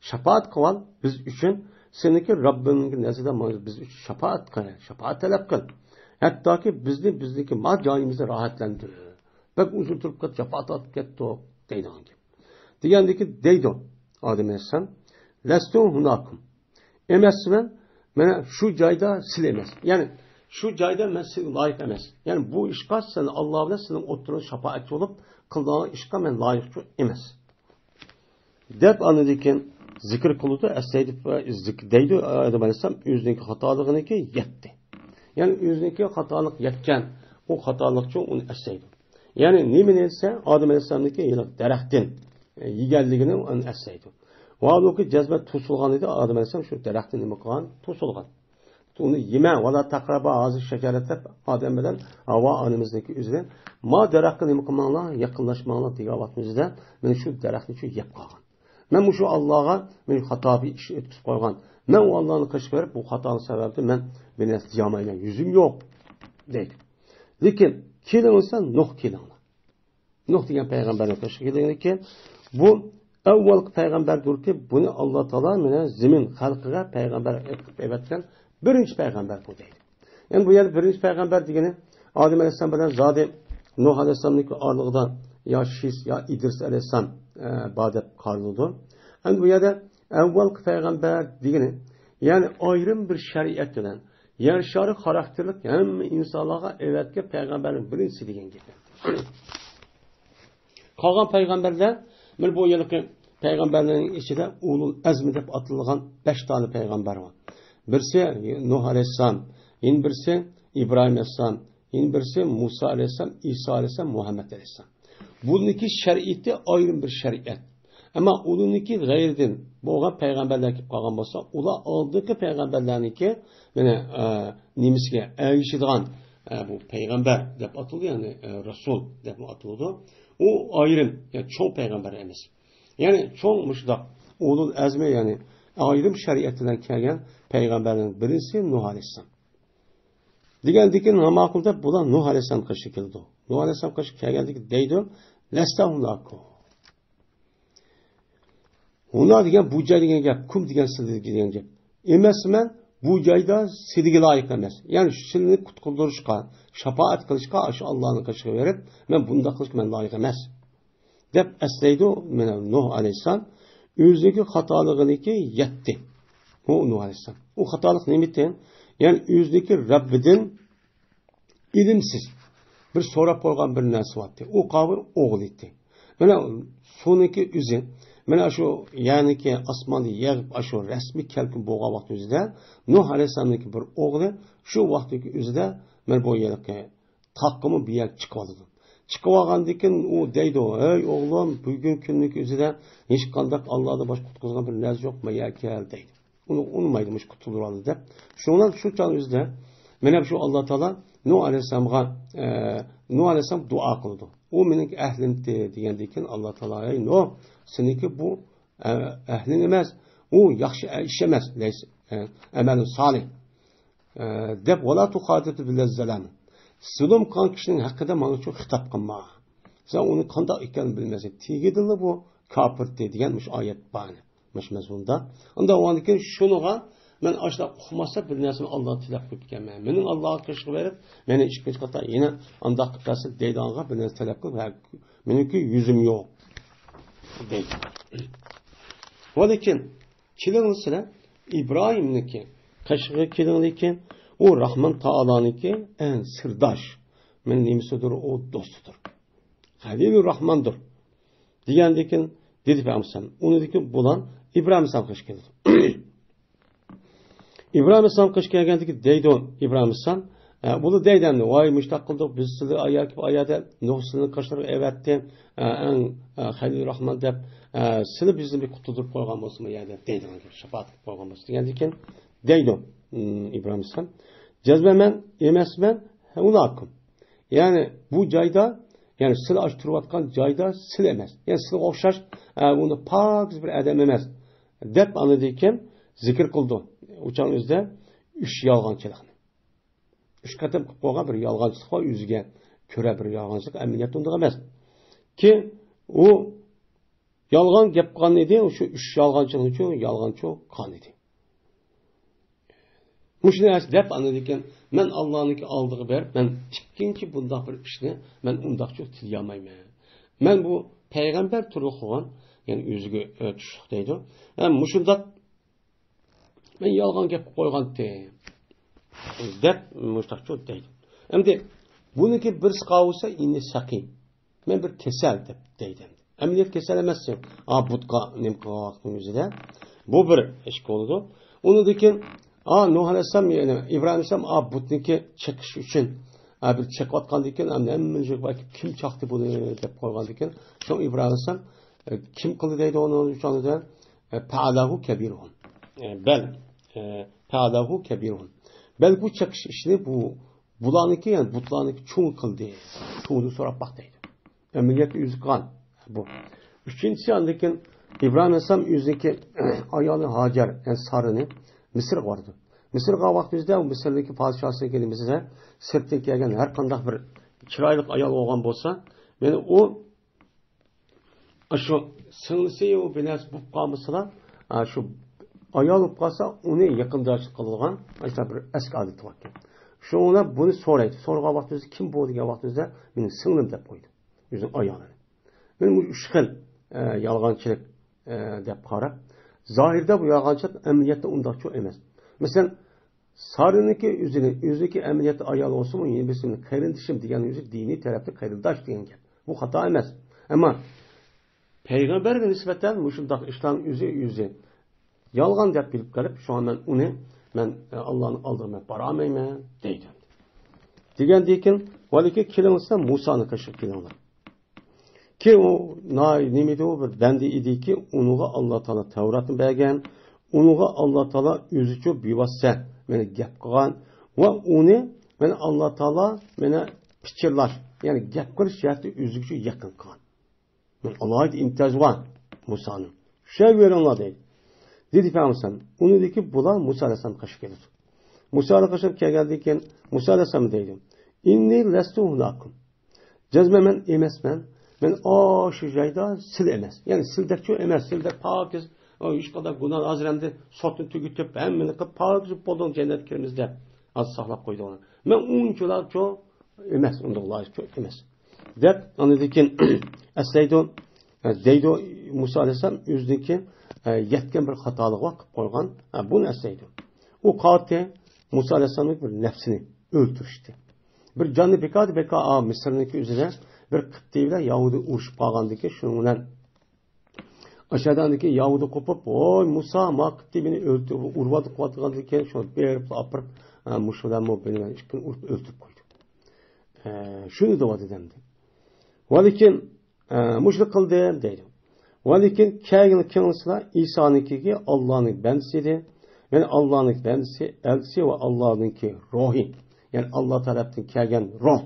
شاپائەت قىلىۋال بىز ئۈچۈن، سېنىڭكى رەببىڭنىڭكى نەزىرىدە مانا بىز ئۈچۈن شاپائەت قىل، شاپائەت تەلەپ قىل. ھەتتاكى بىزنى، بىزنىڭكى ما جايىمىزنى راھەتلەندۈر. بەك ئۇزۇن تۇرۇپ كەت، شاپائەت ئاپىرىپ كەتتۇق دەيدىغان گەپ. دېگەندىكىن دەيدۇ ئادەم ئەلەيھىسسالام، لەستۇ ھۇناكۇم. ئەمەسمەن، مانا شۇ جايدا سىلى ئەمەس. يەنى شۇ جايدا مەن سىلىگە لايىق ئەمەس. يەنى بۇ ئىشقا سەن ئاللا بىلەن سېنىڭ ئوتتۇرىڭدا شاپائەتچى بولۇپ قىلىدىغان ئىشقا مەن لايىقچۇ ئەمەس. دەپ ئاندىن كېيىن زىكىر قىلىدۇ، ئەسلەيدۇ، زىكىر دەيدۇ، ئادەم ئەلەيھىسسالام ئۆزىنىڭكى خاتالىقىنىڭكى يەتتى. يەنى ئۆزىنىڭكى خاتالىق يەتكەن، ئۇ خاتالىقچۇ ئۇنى ئەسلەيدۇ. يەنى نېمىنى دېسە، ئادەم ئەلەيھىسسالامنىڭكى ھېلىقى دەرەختىن، ئە، يېگەنلىكىنى ئۇنى ئەسلەيدۇ. ۋە ھالبۇكى جەزمەن توسۇلغان ئىدى، ئادەم ئەلەيھىسسالام شۇ دەرەختىن نېمە قىلغان؟ توسۇلغان. ئۇنى يېمە، ۋەلا تەقرەبا ھازىھىش شەجەرەت دەپ ئادەم بىلەن ھاۋا ئانىمىزنىڭكى ئۆزىدە، ما دەرەخكە نېمە قىلماڭلار، يېقىنلاشماڭلار دېگەن ۋاقتىمىزدا، مانا شۇ دەرەخنى شۇ يەپ قالغان. مەن مۇشۇ ئاللاغا مەن خاتا بىر ئىش ئۆتكۈزۈپ قويغان. مەن ئۇ ئاللانىڭ قېشىغا بېرىپ، بۇ خاتانىڭ سەۋەبىدىن مەن بىر نەرسە دېيەلمەيمەن، يۈزۈم يوق، دەيدۇ. لېكىن كېلىڭ دېسە، نۇھ كېلىڭلار. نۇھ دېگەن پەيغەمبەرنىڭ قېشىغا كەلگەندىن كېيىن، بۇ ئەۋۋەلقى پەيغەمبەردۇركى، بۇنى ئاللا تائالا مانا زېمىن خەلقىگە پەيغەمبەر قىلىپ ئەۋەتكەن بىرىنچى پەيغەمبەر بۇ دەيدۇ. يەنى بۇ يەردە بىرىنچى پەيغەمبەر دېگىنى ئادەم ئەلەيھىسسالام بىلەن زادى نۇھ ئەلەيھىسسالامنىڭكى ئارىلىقىدا يا شىس، يا ئىدرىس ئەلەيھىسسالام، ئە، بار دەپ قارىلىدۇ. ئەمدى بۇ يەردە ئەۋۋەلقى پەيغەمبەر دېگىنى، يەنى ئايرىم بىر شەرىئەت بىلەن يەر شارى خاراكتېرلىك ھەممە ئىنسانلارغا ئەۋەتكەن پەيغەمبەرنىڭ بىرىنچىسى دېگەن گېپى. قالغان پەيغەمبەرلەر، مانا بۇ ھېلىقى پەيغەمبەرلەرنىڭ ئىچىدە ئۇلۇل ئەزمى دەپ ئاتىلىدىغان بەش دانە پەيغەمبەر بار. بىرسى نۇھ ئەلەيھىسسالام، يەنە بىرسى ئىبراھىم ئەلەيھىسسالام، يەنە بىرسى مۇسا ئەلەيھىسسالام، ئىسا ئەلەيھىسسالام، مۇھەممەد ئەلەيھىسسالام. بۇنىڭكى شەرىئىتى ئايرىم بىر شەرىئەت. ئەمما ئۇنىڭكى غەيرىدىن بولغان پەيغەمبەرلەر كېلىپ قالغان بولسا، ئۇلار ئالدىنقى پەيغەمبەرلەرنىڭكى، يەنى، ئە، نېمىسىگە ئەگىشىدىغان، ئە، بۇ پەيغەمبەر دەپ ئاتىلىدۇ، يەنى، ئە، رەسۇل دەپمۇ ئاتىلىدۇ. ئۇ ئايرىم، يەنى چوڭ پەيغەمبەر ئەمەس. يەنى چوڭ مۇشۇنداق ئۇلۇل ئەزمى، يەنى ئايرىم شەرىئەت بىلەن كەلگەن پەيغەمبەرنىڭ بىرسى نۇھ ئەلەيھىسسالام. دېگەندىكىن، ماقۇل دەپ بۇلار نۇھ ئەلەيھىسسالام قېشىغا كېلىدۇ. نۇھ ئەلەيھىسسالام قېشىغا كەلگەندىكىن دەيدۇ، لەستە ھۇناكۇم. ھۇنا دېگەن بۇ جاي دېگەن گەپ، كۇم دېگەن سىلى دېگەن گەپ. ئەمەسمەن، بۇ جايدا سىلىگە لايىق ئەمەس. يەنى شۇ سىلىنى قۇتقۇزۇشقا، شاپائەت قىلىشقا ئاشۇ ئاللانىڭ قېشىغا بېرىپ، مەن بۇنداق قىلىشقا مەن لايىق ئەمەس، دەپ ئەسلەيدۇ. مانا نۇھ ئەلەيھىسسالام ئۆزىنىڭكى خاتالىقىنىڭكى يەتتى. ئۇ نۇھ ئەلەيھىسسالام. ئۇ خاتالىق نېمىتى؟ يەنى ئۆزىنىڭكى رەببىدىن ئىلىمسىز بىر سوراپ قويغان بىر نەرسە بارتتى. ئۇ قاۋۇر ئوغلىتى. مانا سۇنىڭكى ئۆزى، مانا شۇ يەرنىڭكى ئاسماندا يېغىپ، ئاشۇ رەسمىي كەلكۈن بولغان ۋاقىت ئۆزىدە نۇھ ئەلەيھىسسالامنىڭكى بىر ئوغلى شۇ ۋاقىتتىكى ئۆزىدە مانا بۇ يەرگە تاغقىمۇ بۇ يەرگە چىقىۋالىدۇ. چىقىۋالغاندىن كېيىن ئۇ دەيدۇ، ھەي ئوغلۇم، بۈگۈن كۈننىڭكى ئۆزىدە ھېچقانداق ئاللادىن باشقا قۇتقۇزغان بىر نەرسە يوق، ما يەرگە كەل دەيدۇ. ئۇنى ئۇنىمايدۇ مۇشۇ قۇتۇلدۇرۇۋالدى دەپ. شۇڭا شۇ چاغ ئۆزىدە مانا شۇ ئاللا تائالا نۇھ ئەلەيھىسسالامغا، ئە، نۇھ ئەلەيھىسسالام دۇئا قىلىدۇ. ئۇ مېنىڭكى ئەھلىمتى دېگەندىن كېيىن ئاللا تائالا، ئەي نۇھ، سېنىڭكى بۇ، ئە، ئەھلىڭ ئەمەس، ئۇ ياخشى ئىش ئەمەس، لەيس، ئە، ئەمەلۇ سالىھ، ئە، دەپ، ۋالا تۇخاتىبنى فىللەزىنە زەلەمۇ. زۇلۇم قىلغان كىشىنىڭ ھەققىدە ماڭا شۇ خىتاب قىلما. سەن ئۇنى قانداق ئىكەنلىكىنى بىلمەيسەن. تېگىدىلا بۇ كاپىرتى دېگەن مۇشۇ ئايەت بار. مۇشۇ مەزمۇندا. ئۇنداق بولغاندىن كېيىن شۇنىڭغا مەن ئاشۇنداق ئۇقماسا بىر نەرسىنى ئاللا تىلەپ قويۇپ كەلمەن. مېنىڭ ئاللاغا قېشىغا بېرىپ، مېنى ئىككىنچى قېتىم يەنە ئانداق قىلىپ بەرسە دەيدىغانغا بىر نەرسە تەلەپ قىلىپ، ھە، مېنىڭكى يۈزۈم يوق دەيدۇ. ۋەلىكىن كېلىڭ سىلەر، ئىبراھىمنىڭكى قېشىغا كېلىڭلىكىن، ئۇ راھمان تائالانىڭكى ئەڭ سىرداش، مېنىڭ نېمىسىدۇر، ئۇ دوستىدۇر. خەلىلۇر راھماندۇر. دېگەندىكىن دېدى پەيغەمبەر ئۇنىڭدىكى بۇلار ئىبراھىم ئەلەيھىسسالام قېشىغا كېلىدۇ. ئىبراھىم ئەلەيھىسسالام قېشىغا كەلگەندىكى دەيدۇ ئىبراھىم ئەلەيھىسسالام، ئە، بۇلار دەيدۇ ئەمدى، ۋاي، مۇشتاق قىلدۇق، بىز سىلى ئاياكى ئايادا نۇھ سىلىنىڭ قېشىغا ئەۋەتتى، ئە، ئەڭ، ئە، خەلىل راھمان دەپ، ئە، سىلى بىزنى بىر قۇتۇلدۇرۇپ قويغان بولسىمۇ يا دەپ دەيدىغان گەپ، شاپائەت قىلىپ قويغان بولسا دېگەندىكىن دەيدۇ، ئىم، ئىبراھىم ئەلەيھىسسالام، جەزمەن مەن ئەمەسمەن، ئۇلاكۇم. يەنى بۇ جايدا، يەنى سىلى ئاشۇ تۇرۇۋاتقان جايدا سىلى ئەمەس. يەنى سىلىغا ئوخشاش، ئە، ئۇنى پاكىز بىر ئادەم ئەمەس. دەپ ئاندىن كېيىن زىكىر قىلدى. ئۇ چاغنىڭ ئۆزىدە ئۈچ يالغانچىلىقنى. ئۈچ قېتىم قىلىپ قويغان بىر يالغانچىلىق بار، ئۆزىگە كۆرە بىر يالغانچىلىق، ئەمەلىيەتتە ئۇنداق ئەمەس. كېيىن ئۇ يالغان گەپ قىلغان ئىدى، شۇ ئۈچ يالغانچىلىق ئۈچۈن يالغانچى قىلغان ئىدى. مۇشۇنى دەپ ئاندىن كېيىن مەن ئاللانىڭكى ئالدىغا بېرىپ، مەن ئىككىنچى بۇنداق بىر ئىشنى مەن ئۇنداقچە تىلىيالمايمەن. مەن بۇ پەيغەمبەر تۈرلۈك قىلغان، يەنى ئۆزىگە، ئە، چۈشلۈك دەيدۇ. ھە، مۇشۇنداق مەن يالغان گەپ قويغانتىم دەپ مۇشۇنداقچۇ دەيدۇ. ئەمدى بۇنىڭكى بىرسى قاۋۇسا ئىننى سەقىم. مەن بىر كېسەل دەپ دەيدۇ. ئەمدى ئەمەلىيەت كېسەل ئەمەس. ئا، بۇتقا نېمە قىلغان ۋاقتىنىڭ ئۆزىدە. بۇ بىر ئىش بولىدۇ. ئۇنىڭدىن كېيىن، ئا، نۇھ ئەلەيھىسسالام، يەنى ئىبراھىم ئەلەيھىسسالام، ئا، بۇتنىڭكى چېقىش ئۈچۈن، ئا، بىر چېقىۋاتقاندىن كېيىن، ئەمدى ھەممىنى يىغىپ ئەكىپ، كىم چاقتى بۇنى دەپ قويغاندىن كېيىن، شۇڭا ئىبراھىم ئەلەيھىسسالام، ئە، كىم قىلدى دەيدۇ ئۇنىڭ ئۈچۈن دېسە، ئە، پەئەلەھۇ كەبىرۇھۇم. ئە، بەل، ئە، پەئەلەھۇ كەبىرۇھۇم. بەل بۇ چېقىش ئىشنى بۇ، بۇلارنىڭكى، يەنى بۇتلارنىڭكى چوڭى قىلدى. چوڭىدىن سوراپ باق دەيدۇ. ئەمەلىيەتتە ئۆزى قىلغان بۇ. ئۈچىنچىسى، ئاندىن كېيىن ئىبراھىم ئەلەيھىسسالام ئۆزىنىڭكى ئايالى ھاجەر، يەنى سارىنى مىسىرغا بارىدۇ. مىسىرغا ۋاقتىمىزدا ئۇ مىسىرنىڭكى پادىشاھسىنىڭكى نېمىسىدە سىرتتىن كەلگەن ھەر قانداق بىر چىرايلىق ئايال بولغان بولسا، مېنى ئۇ ئاشۇ سىڭلىسى ئۇ بىر نەرسە بولۇپ قالمىسىلا، ئاشۇ ئايال بولۇپ قالسا، ئۇنى يېقىنداشلىق قىلىدىغان ئاشۇنداق بىر ئەسكى ئادىتى باركەن. شۇڭا بۇنى سورايدۇ. سورىغان ۋاقتىمىزدا، كىم بۇ دېگەن ۋاقتىمىزدا، مېنىڭ سىڭلىم دەپ قويىدۇ. ئۆزىنىڭ ئايالىنى. مېنىڭ بۇ ئۈچ خىل، ئە، يالغانچىلىق، ئە، دەپ قاراپ، زاھىردا بۇ يالغانچىلىق، ئەمەلىيەتتە ئۇنداقچۇ ئەمەس. مەسىلەن، سارىنىڭكى ئۆزىنى، ئۆزىنىڭكى ئەمەلىيەتتە ئايالى بولسىمۇ، يەنە بىرسى مېنىڭ قېرىندىشىم دېگەن ئۆزى دىنىي تەرەپتە قېرىنداش دېگەن گەپ. بۇ خاتا ئەمەس. ئەمما پەيغەمبەرگە نىسبەتەن مۇشۇنداق ئىشلارنىڭ ئۆزى، ئۆزى يالغان دەپ بىلىپ قېلىپ، شۇڭا مەن ئۇنى، مەن، ئە، ئاللانىڭ ئالدىغا مەن بارالمايمەن دەيدۇ. دېگەندىن كېيىن، ۋالىكى كېلىڭلار مۇسانىڭ قېشىغا كېلىڭلار. كېيىن ئۇ ناھايىتى نېمىدى، ئۇ بىر بەندە ئىدىكى، ئۇنىڭغا ئاللا تائالا تەۋراتنى بەرگەن، ئۇنىڭغا ئاللا تائالا ئۆزىچۇ بىۋاسىتە مېنى گەپ قىلغان ۋە ئۇنى مېنى ئاللا تائالا مېنى پىچىرلاش، يەنى گەپ قىلىش جەھەتتە ئۆزىگىچۇ يېقىن قىلغان. مەن ئالاھىدە ئىمتىياز بار مۇسانىڭ. چۈشۈرۈۋېرىڭلار دەيدۇ. دېدى پەيغەمبەر ئەلەيھىسسالام. ئۇنىڭدىن كېيىن بۇلار مۇسا ئەلەيھىسسالام قېشىغا كېلىدۇ. مۇسا ئەلەيھىسسالام قېشىغا كەلگەندىن كېيىن مۇسا ئەلەيھىسسالام دەيدۇ، ئىننى لەستۇ ھۇناكۇم. جەزمەن مەن ئەمەسمەن. مەن ئاشۇ جايدا سىلى ئەمەس. يەنى سىلدەكچۇ ئەمەس. سىلدەك پاكىز، ئو، ھېچقانداق گۇناھ ھازىر ئەمدى سوتنى تۈگىتىپ، ھەممىنى قىلىپ، پاكىز بولدۇڭ، جەننەتكە كىرىمىز دەپ ھازىر ساقلاپ قويدۇڭ. مەن ئۇنچىلارچۇ ئەمەس، ئۇنداق لايىقچۇ ئەمەس. دەپ، ئاندىن كېيىن ئەسلەيدۇ، دەيدۇ، مۇسا ئەلەيھىسسالام ئۆزىنىڭكى، ئە، يەتكەن بىر خاتالىقى بار قىلىپ قويغان، ئە، بۇنى ئەسلەيدۇ. ئۇ قالتى مۇسا ئەلەيھىسسالامنىڭ بىر نەپسىنى ئۆلتۈرۈشتى. بىر جاننى بىكار، بىكار، ئا، مىسىرنىڭكى ئۆزىدە بىر قىپتى بىلەن يەھۇدىي ئۇرۇشۇپ قالغاندىن كېيىن، شۇنىڭ بىلەن ئاشۇ ئادەمدىكى يەھۇدىي قوپۇپ، ۋوي، مۇسا، ما قىپتى مېنى ئۆلتۈرۈپ، ئۇرۇۋاتىدۇ، قىلىۋاتىدىغاندىن كېيىن، شۇنى بېرىپ ئاپىرىپ، ئە، مۇشۇ بىلەن مۇ-، بېنى مەن ئىككىنى ئۇرۇپ ئۆلتۈرۈپ قويدۇم. ئە، شۇنى دەۋاتىدۇ ئەمدى. ۋەلىكىن، ئە، مۇشۇنى قىلدىم دەيدۇ. ۋەلىكىن كەينىلا كېلىڭلار ئىسانىڭكىگە ئاللانىڭ بەندىسى ئىدى. يەنى ئاللانىڭ بەندىسى، ئەلچىسى ۋە ئاللانىڭكى روھى. يەنى ئاللا تەرەپتىن كەلگەن روھ،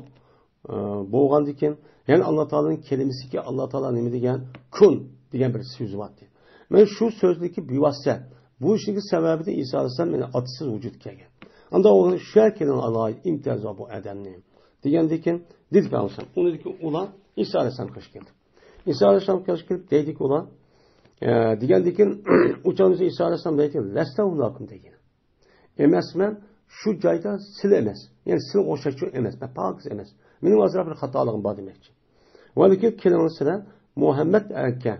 ئە، بولغاندىكىن، يەنى ئاللا تائالانىڭ كەلىمىسىكى، ئاللا تائالا نېمە دېگەن؟ كۇن دېگەن بىر سۆزى بار ئىدى. مەن شۇ سۆزنىڭكى بىۋاسىتە، بۇ ئىشنىڭكى سەۋەبىدىن ئىسا ئەلەيھىسسالام مېنىڭ ئاتىسىز ۋۇجۇدقا كەلگەن. ئاندا ئۇنى شۇ يەرگە كېلىڭ ئالاي، ئىمتىياز بار بۇ ئادەمنى. دېگەندىكىن، دېدى پەيغەمبەر ئەلەيھىسسالام. ئۇنىڭدىكى ئۇلار ئىسا ئەلەيھىسسالام قېشىغا كەلدى. ئىسا ئەلەيھىسسالام قېشىغا كېلىپ دەيدىكى ئۇلار، ئە، دېگەندىكىن، ئۇچانىسى ئىسا ئەلەيھىسسالام دەيدىكى، لەستە ھۇناكۇم دېگەن. ئەمەسمەن، شۇ جايدا سىلى ئەمەس. يەنى سىلىغا ئوخشاشچۇ ئەمەس، مەن پاكىز ئەمەس. مېنىڭ ئازراق بىر خاتالىقىم بار دېمەكچى. ۋەلىكىن كېلىڭلار سىلەر مۇھەممەد ئەكە.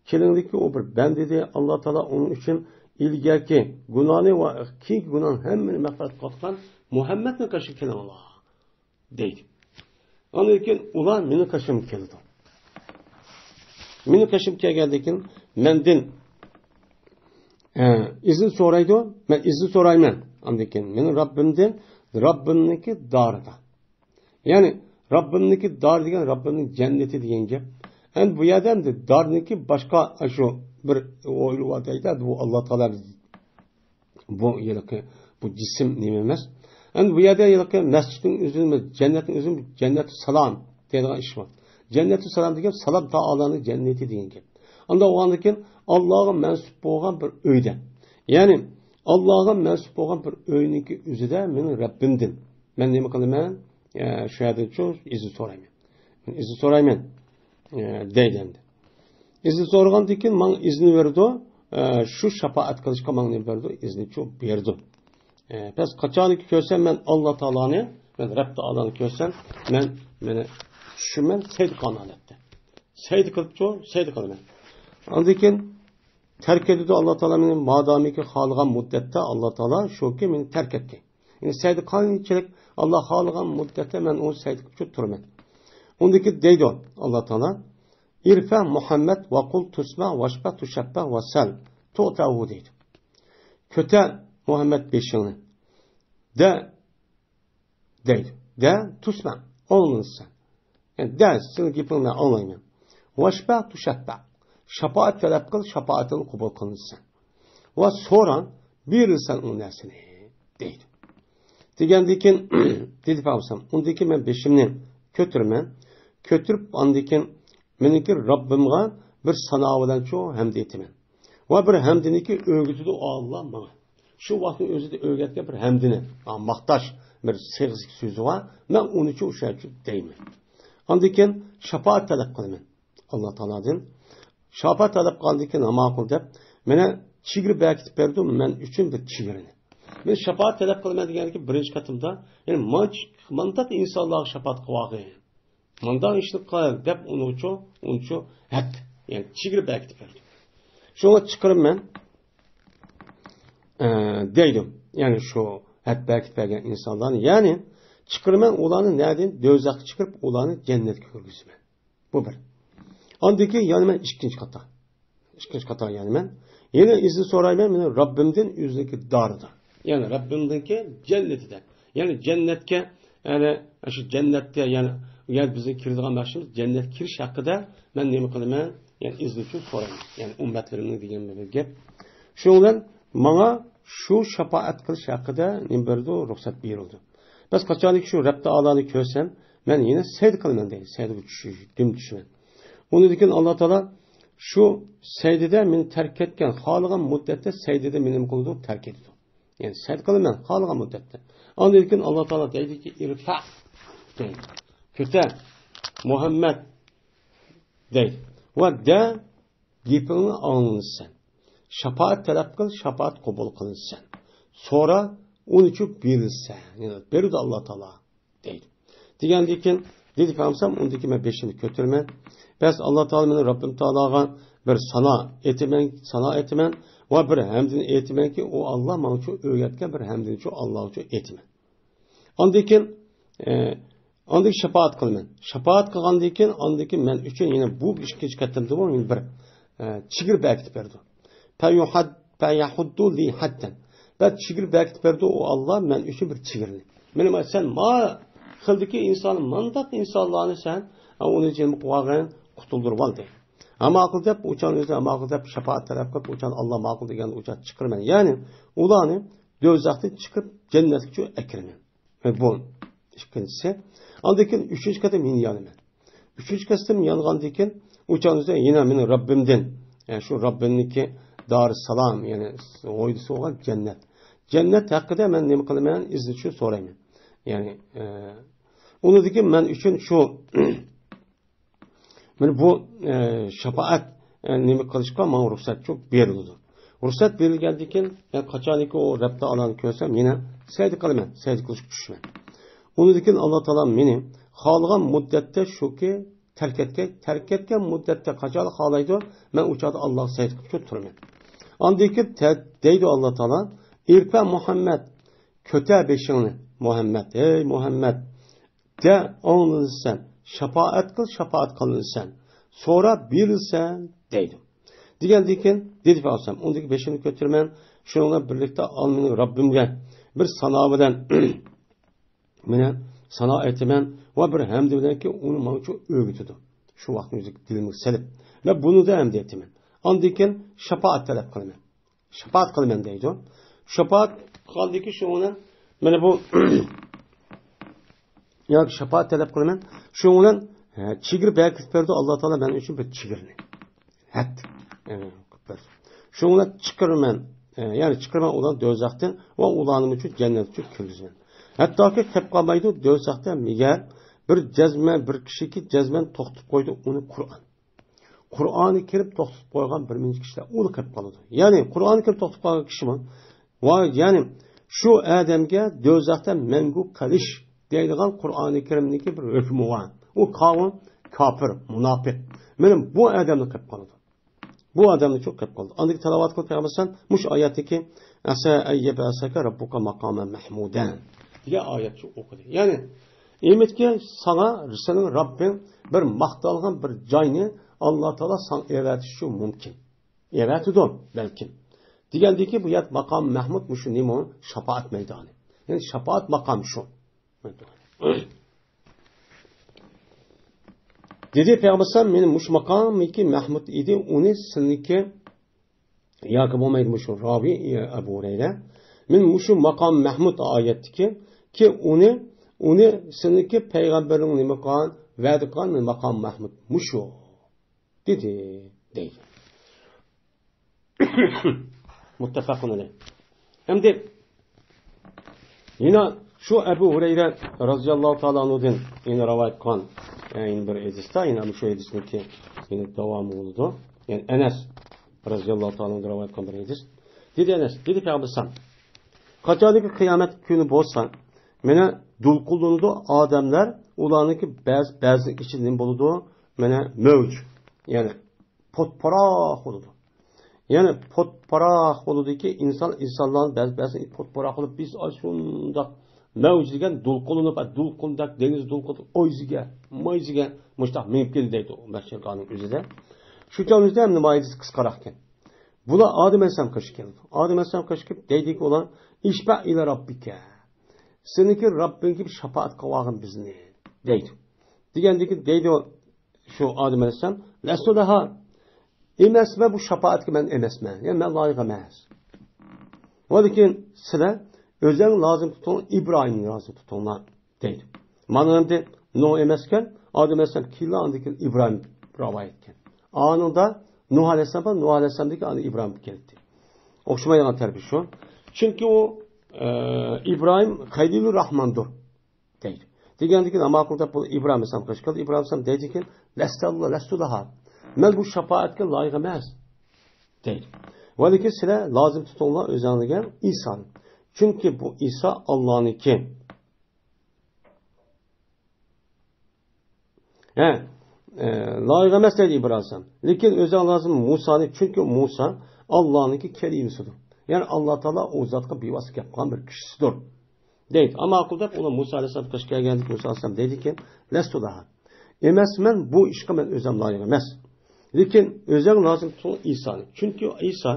كېلىڭلىكى ئۇ بىر بەندە ئىدى، ئاللا تائالا ئۇنىڭ ئۈچۈن ئىلگەركى گۇناھنى ۋە كېيىنكى گۇناھنى ھەممىنى مەغپىرەت قىلىۋاتقان مۇھەممەدنىڭ قېشىغا كېلىڭلار، دەيدۇ. ئاندىن كېيىن ئۇلار مېنىڭ قېشىمغا كېلىدۇ. مېنىڭ قېشىمغا كەلگەندىن كېيىن مەندىن، ئە، ئىزىن سورايدۇ. مەن ئىزىن سورايمەن. ئاندىن كېيىن مېنىڭ رەببىمدىن، رەببىمنىڭكى دارىدا. يەنى رەببىمنىڭكى دارى دېگەن رەببىمنىڭ جەننىتى دېگەن گەپ. ئەمدى بۇ يەردە ئەمدى دارنىڭكى باشقا شۇ بىر ئويلىۋاتايلى، بۇ ئاللا تائالا بۇ ھېلىقى، بۇ جىسىم نېمە ئەمەس. ئەمدى بۇ يەردە ھېلىقى مەسچىتنىڭ ئۆزىمۇ، جەننەتنىڭ ئۆزىمۇ، جەننەتۇ سالام دەيدىغان ئىش بار. جەننەتۇ سالام دېگەن سالام تائالانىڭ جەننىتى دېگەن گەپ. ئانداق بولغاندىن كېيىن ئاللاغا مەنسۇپ بولغان بىر ئۆيدە، يەنى ئاللاغا مەنسۇپ بولغان بىر ئۆينىڭكى ئۆزىدە مېنىڭ رەببىمدىن مەن نېمە قىلىمەن؟ ئە، شۇ يەردىنچۇ ئىزىن سورايمەن. مەن ئىزىن سورايمەن، ئە، دەيدۇ ئەمدى. ئىزىن سورىغاندىن كېيىن ماڭا ئىزىن بېرىدۇ، ئە، شۇ شاپائەت قىلىشقا ماڭا نېمە بېرىدۇ؟ ئىزىنچۇ بېرىدۇ. ئە، بەس قاچانكى كۆرسەم مەن ئاللا تائالانى، مەن رەب تائالانى كۆرسەم، مەن، مېنى چۈشىمەن سەيدىقان ھالەتتە. سەيدە قىلىپچۇ، سەيدە قىلىمەن. ئاندىن كېيىن تەرك ئېتىدۇ ئاللا تائالا مېنى، مادامىكى خالىغان مۇددەتتە ئاللا تائالا شۇكى مېنى تەرك ئەتكەن. يەنى سەيدە قانچىلىك ئاللا خالىغان مۇددەتتە مەن ئۇنى سەيدە قىلىپ تۇرىمەن. ئۇندىكى دەيدۇ ئاللا تائالا، ئىرفە مۇھەممەد ۋە قۇل تۇسمە ۋەشفە تۇشەپپە ۋە سەل تۇتەۋۇ دەيدۇ. كۆتەر مۇھەممەد بېشىڭنى. دە دەيدۇ. دە تۇسمە، ئاڭلىنىسەن. يەنى دە، سېنىڭ گېپىڭنى مەن ئاڭلايمەن. ۋەشفە تۇشەپپە. شاپائەت تەلەپ قىل، شاپائىتىڭ قوبۇل قىلىنىسەن. ۋە سورا، بېرىلسەن ئۇ نەرسىنى، دەيدۇ. دېگەندىن كېيىن، دېدى پەيغەمبەر، ئۇندىن كېيىن مەن بېشىمنى كۆتۈرىمەن. كۆتۈرۈپ، ئاندىن كېيىن مېنىڭكى رەببىمغا بىر سانا بىلەن شۇ ھەمدە ئېيتىمەن. ۋە بىر ھەمدىنىكى ئۆگىتىدۇ ئاللا ماڭا. شۇ ۋاقىتنىڭ ئۆزىدە ئۆگەتكەن بىر ھەمدىنى، ھا، ماختاش بىر سېغىز سۆزى بار. مەن ئۇنىچۇ ئوشۇ دەيمەن. ئاندىن كېيىن شاپائەت تەلەپ قىلىمەن ئاللا تائالادىن. شاپائەت تەلەپ قىلغاندىن كېيىن، ھا، ماقۇل دەپ، مېنى چېگرا بەركىتىپ بەردى مەن ئۈچۈن بىر چېگرىنى. مەن شاپائەت تەلەپ قىلىمەن دېگەندىكىن بىرىنچى قېتىمدا، يەنى مانچە، مانداق ئىنسانلارغا شاپائەت قىلىۋالغىن. مانداق ئىشنى قىل دەپ ئۇنىچۇ، ئۇنىچۇ ھەد، يەنى چېگرا بەركىتىپ بەردى. شۇڭا چىقىرىمەن، ئە، دەيدۇ. يەنى شۇ ھەد بەركىتىپ بەرگەن ئىنسانلارنى، يەنى چىقىرىمەن ئۇلارنى نەدىن؟ دوزاخقا چىقىرىپ، ئۇلارنى جەننەتكە كىرگۈزىمەن. بۇ بىر. ئاندىن كېيىن يەنە مەن ئىككىنچى قاتا. ئىككىنچى قاتا يەنە مەن. يەنە ئىزىن سورايمەن، مېنىڭ رەببىمدىن ئۆزىنىڭكى دارىدا. يەنى رەببىمدىنكى جەننىتىدە. يەنى جەننەتكە، يەنى شۇ جەننەتتە، يەنى ئۇ يەر بىزنىڭ كىرىدىغان مەقسىتىمىز جەننەتكە كىرىش ھەققىدە مەن نېمە قىلىمەن؟ يەنى ئىزىن ئۈچۈن سورايمەن. يەنى ئۈممەتلىرىمنىڭ دېگەن بىر گەپ. شۇنىڭ بىلەن ماڭا شۇ شاپائەت قىلىش ھەققىدە نېمە بېرىدۇ؟ رۇخسەت بېرىلدى. بەس قاچانكى شۇ رەب تائالانى كۆرسەم، مەن يەنە سەيدە قىلىمەن دەيدۇ. سەيدىگە چۈش-، دۈم چۈشىمەن. ئۇنىڭدىن كېيىن ئاللا تائالا شۇ سەيدىدە مېنى تەرك ئەتكەن، خالىغان مۇددەتتە سەيدىدە مېنى نېمە قىلىدۇ؟ تەرك ئەتىدۇ. يەنى سەيدە قىلىمەن، خالىغان مۇددەتتە. ئاندىن كېيىن ئاللا تائالا دەيدۇكى، ئىرفە دەيدۇ. كۆتەر، مۇھەممەد دەيدۇ. ۋە دە، گېپىڭنى ئاڭلىنىسەن. شاپائەت تەلەپ قىل، شاپائەت قوبۇل قىلىنىسەن. سورا، ئۇنىچۇ بېرىلسە. يەنى بېرىدۇ ئاللا تائالا. دەيدۇ. دېگەندىن كېيىن دېدى پەيغەمبەر، ئۇندىن كېيىن مەن بېشىمنى كۆتۈرىمەن. بەس ئاللا تائالا مېنىڭ رەببىم تائالاغا بىر سانا ئېيتىمەن، سانا ئېيتىمەن ۋە بىر ھەمدىنى ئېيتىمەنكى، ئۇ ئاللا ماڭا شۇ ئۆگەتكەن بىر ھەمدىنى شۇ ئاللاغا شۇ ئېيتىمەن. ئاندىن كېيىن، ئە، ئاندىن شاپائەت قىلىمەن. شاپائەت قىلغاندىن كېيىن، ئاندىن كېيىن مەن ئۈچۈن يەنە بۇ ئىككىنچى قېتىمدىمۇ يەنە بىر، ئە، چېگرا بەركىتىپ بەردى. فيحد-، فيحد لي حدا. بەس چېگرا بەركىتىپ بەردى ئۇ ئاللا مەن ئۈچۈن بىر چېگرىنى. مېنى ما-، سەن ما خىلدىكى ئىنسان، مانداق ئىنسانلارنى سەن، ئە، ئۇنى جىم قىلىۋالغىن، قۇتۇلدۇرۇۋال دەيدۇ. ھە ماقۇل دەپ، ئۇچان ئۆزى ھە ماقۇل دەپ، شاپائەت تەلەپ قىلىپ، ئۇچان ئاللا ماقۇل دېگەندە ئۇچان چىقىرىمەن. يەنى ئۇلارنى دوزاختىن چىقىرىپ جەننەتكە ئەكىرىمەن. بۇ ئىككىنچىسى. ئاندىن كېيىن ئۈچىنچى قېتىم يەنە يانىمەن. ئۈچىنچى قېتىم يانغاندىن كېيىن ئۇچان ئۆزى يەنە مېنىڭ رەببىمدىن، يەنى شۇ رەببىمنىڭكى دارى سالام، يەنى ھويلىسى بولغان جەننەت. جەننەت ھەققىدە مەن نېمە قىلىمەن؟ ئىزنى شۇ سورايمەن. يەنى، ئە، ئۇنىڭدىن كېيىن مەن ئۈچۈن شۇ مانا بۇ، ئە، شاپائەت، ئە، نېمە قىلىشقا ماڭا رۇخسەت شۇ بېرىلىدۇ. رۇخسەت بېرىلگەندىن كېيىن، مەن قاچانكى ئۇ رەب تائالانى كۆرسەم، يەنە سەجدە قىلىمەن، سەجدە قىلىشقا چۈشىمەن. ئۇنىڭدىن كېيىن ئاللا تائالا مېنى خالىغان مۇددەتتە شۇكى تەرك ئەتكەن، تەرك ئەتكەن مۇددەتتە قاچان خالايدۇ، مەن ئۇ چاغدا ئاللاغا سەجدە قىلىپ شۇ تۇرىمەن. ئاندىن كېيىن تە-، دەيدۇ ئاللا تائالا، «ئىرفە مۇھەممەد، كۆتەر بېشىڭنى، مۇھەممەد، ھەي مۇھەممەد، دە، ئاڭلىنىسەن، شاپائەت قىل، شاپائەت قىلىنىسەن، سورا، بېرىلسەن» دەيدۇ. دېگەندىن كېيىن دېدى پەيغەمبەر، ئۇندىن بېشىمنى كۆتۈرىمەن، شۇنىڭ بىلەن بىرلىكتە ئالىمنىڭ رەببىمگە بىر سانا بىلەن مېنى سانا ئېيتىمەن ۋە بىر ھەمدى بىلەنكى ئۇنى ماڭا شۇ ئۆگىتىدۇ. شۇ ۋاقىتنى ئۆزى دىلىمغا سېلىپ ۋە بۇنىدا ھەمدى ئېيتىمەن. ئاندىن كېيىن شاپائەت تەلەپ قىلىمەن. شاپائەت قىلىمەن دەيدۇ. شاپائەت قىلغاندىن كېيىن شۇنىڭ بىلەن مانا بۇ ياكى شاپائەت تەلەپ قىلىمەن. شۇنىڭ بىلەن، ھە، چېگرا بەركىتىپ بەردى ئاللا تائالا مەن ئۈچۈن بىر چېگرىنى. ھەد، ئە، قىلىپ بەردى. شۇنىڭ بىلەن چىقىرىمەن، ئە، يەنى چىقىرىمەن ئۇلارنى دوزاختىن ۋە ئۇلارنىڭ ئۈچۈن جەننەت ئۈچۈن كىرگۈزىمەن. ھەتتاكى قېلىپ قالمايدۇ دوزاختا مېگەر بىر جەزمەن، بىر كىشىكى جەزمەن توختىتىپ قويدى ئۇنى قۇرئان. قۇرئانى كەرىم توختىتىپ قويغان بىر مىنچە كىشىلەر ئۇلا قېلىپ قالىدۇ. يەنى قۇرئانى كەرىم توختىتىپ قويغان كىشىمۇ ۋە يەنى شۇ ئادەمگە دوزاختا مەڭگۈ قېلىش دەيدىغان قۇرئانى كەرىمنىڭكى بىر ھۆكمى بار. ئۇ قاۋۇم كاپىر، مۇناپىق. مانا بۇ ئادەمنى قېلىپ قالىدۇ. بۇ ئادەمنى چوق قېلىپ قالىدۇ. ئاندىن تىلاۋەت قىلىپ پەيغەمبەر مۇشۇ ئايەتتىكى، «ئەسە ئەن يەبئەسەكە رەببۇكە ماقامەن مەھمۇدەن» دېگەن ئايەت شۇ ئوقۇدى. يەنى ئۈمىدكى ساڭا سېنىڭ رەببىڭ بىر ماختالغان بىر جاينى ئاللا تائالا ساڭا ئېۋەتىشى مۇمكىن. ئېۋەتىدۇ بەلكىم. دېگەندىكى بۇ يەر ماقام مەھمۇد مۇشۇ نېمە؟ شاپائەت مەيدانى. يەنى شاپائەت ماقام شۇ. دېدى پەيغەمبەر مېنى مۇشۇ ماقامىكى مەھمۇد ئىدى، ئۇنى سىلنىكى ياكى بولمايدۇ مۇشۇ راۋى ئەبۇ ھۇرەيرە. مېنى مۇشۇ ماقام مەھمۇد ئايەتتىكى، كى ئۇنى، ئۇنى سىلنىكى پەيغەمبەرنىڭ نېمە قىلغان، ۋەدە قىلغان ماقام مەھمۇد مۇشۇ. دېدى، دەيدۇ. مۇتتەپەقۇن ئەلەيھ. ئەمدى يەنە شۇ ئەبۇ ھۇرەيرە رازىياللاھۇ تائالا ئەنھۇدىن يەنە رىۋايەت قىلغان، يەنە بىر ھەدىستە، يەنە شۇ ھەدىسنىڭكى يەنە داۋامى بولىدۇ. يەنى ئەنەس رازىياللاھۇ تائالا ئەنھۇدىن رىۋايەت قىلغان بىر ھەدىس. دېدى ئەنەس، دېدى پەيغەمبەر، قاچانكى قىيامەت كۈنى بولسا، مانا دولقۇنلىنىدۇ ئادەملەر، ئۇلارنىڭكى بەز-، بەزى ئىچىدە نېمە بولىدۇ؟ مانا مەۋج، يەنى پوت-پوراق بولىدۇ. يەنى پوت-پوراق بولىدۇكى ئىنسان، ئىنسانلارنى بەز-، بەزى پوت-پوراق بولۇپ، بىز ئاشۇنداق مەۋج دېگەن دولقۇنلىنىپ، دولقۇندەك دېڭىز دولقۇن ئويزىگە، مايزىگە مۇشتاق مېڭىپ كېلىدۇ دەيدۇ مەھشەرگاھنىڭ ئۆزىدە. شۇ چاغ ئۆزىدە ھەم ناھايىتى قىسقىراق ئىكەن. بۇلار ئادەم ئەلەيھىسسالام قېشىغا كېلىدۇ. ئادەم ئەلەيھىسسالام قېشىغا كېلىپ دەيدىكى ئۇلار، «ئىشفەئ ئىلە رەببىكە. سېنىڭكى رەببىڭگە بىر شاپائەت قىلىۋالغىن بىزنى» دەيدۇ. دېگەندىكى دەيدۇ شۇ ئادەم ئەلەيھىسسالام، «لەستۇ لەھا. ئەمەسمەن بۇ شاپائەتكە مەن ئەمەسمەن. يەنى مەن لايىق ئەمەس. ۋەلىكىن سىلەر ئۆزەڭ لازىم تۇتۇڭ، ئىبراھىمنى لازىم تۇتۇڭلار» دەيدۇ. مانا ئەمدى نۇھ ئەمەسكەن، ئادەم ئەلەيھىسسالام كېيىنلا ئاندىن كېيىن ئىبراھىم رىۋايەت ئەتكەن. ئانىڭدا نۇھ ئەلەيھىسسالام بار، نۇھ ئەلەيھىسسالامدىن كېيىن ئاندىن ئىبراھىم كەلدى. ئوخشىمايدىغان تەرىپى شۇ. چۈنكى ئۇ، ئە، ئىبراھىم خەلىلۇر راھماندۇر دەيدۇ. دېگەندىكىن، ماقۇل دەپ بۇ ئىبراھىم ئەلەيھىسسالام قېشىغا كەلدى. ئىبراھىم ئەلەيھىسسالام دەيدىكىن، لەستە، لەستۇ لەھا. مەن بۇ شاپائەتكە لايىق ئەمەس دەيدۇ. ۋەلىكىن سىلەر لازىم تۇتۇڭلار ئۆزەڭلارگە ئىسانى. چۈنكى بۇ ئىسا ئاللانىڭكى. ھە، ئە، لايىق ئەمەس دەيدۇ ئىبراھىم ئەلەيھىسسالام. لېكىن ئۆزەڭ لازىم مۇسانى، چۈنكى مۇسا ئاللانىڭكى كەلىمىسىدۇر. يەنى ئاللا تائالا ئۇ زاتقا بىۋاسىتە گەپ قىلغان بىر كىشىسىدۇر. دەيدۇ. ئەمما ماقۇل دەپ ئۇلار مۇسا ئەلەيھىسسالام قېشىغا كەلگەندىكىن مۇسا ئەلەيھىسسالام دەيدىكەن، لەستۇ لەھا. ئەمەسمەن، بۇ ئىشقا مەن ئۆزەم لايىق ئەمەس. لېكىن ئۆزەڭ لازىم تۇتۇڭ ئىسانى. چۈنكى ئىسا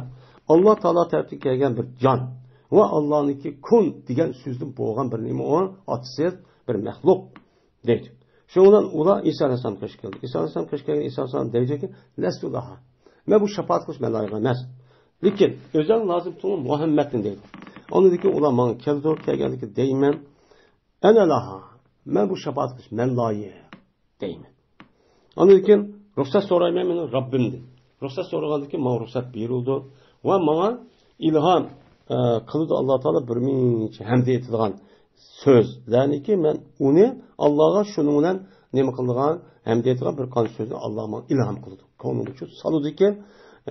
ئاللا تائالا تەرىپىدىن كەلگەن بىر جان ۋە ئاللانىڭكى كۇن دېگەن سۆزدىن بولغان بىر نېمە ئۇ؟ ئاتىسىز بىر مەخلۇق. دەيدۇ. شۇنىڭ بىلەن ئۇلار ئىسا ئەلەيھىسسالام قېشىغا كەلدى. ئىسا ئەلەيھىسسالام قېشىغا كەلگەن ئىسا ئەلەيھىسسالام دەيدۇكى، لەستۇ لەھا. مەن بۇ شاپائەت قىلىش مەن لايىق ئەمەس. لېكىن ئۆزەڭ لازىم تۇتۇڭ مۇھەممەدنى دەيدۇ. ئاندىن كېيىن ئۇلار ماڭا كەلدى، كەلگەندىكىن دەيمەن، ئەنە لەھا. مەن بۇ شاپائەت قىلىش مەن لايىق دەيمەن. ئاندىن كېيىن رۇخسەت سورايمەن مېنىڭ رەببىمدىن. رۇخسەت سورىغاندىن كېيىن ماڭا رۇخسەت بېرىلىدۇ. ۋە ماڭا ئىلھام، ئە، قىلىدۇ ئاللا تائالا بىر مۇنچە ھەمدە ئېيتىدىغان سۆزلەرنىكى مەن ئۇنى ئاللاغا شۇنىڭ بىلەن نېمە قىلىدىغان، ھەمدە ئېيتىدىغان بىر قانچە سۆزنى ئاللا ماڭا ئىلھام قىلىدۇ. كۆڭلۈمگە چۈشۈپ سالىدىكەن،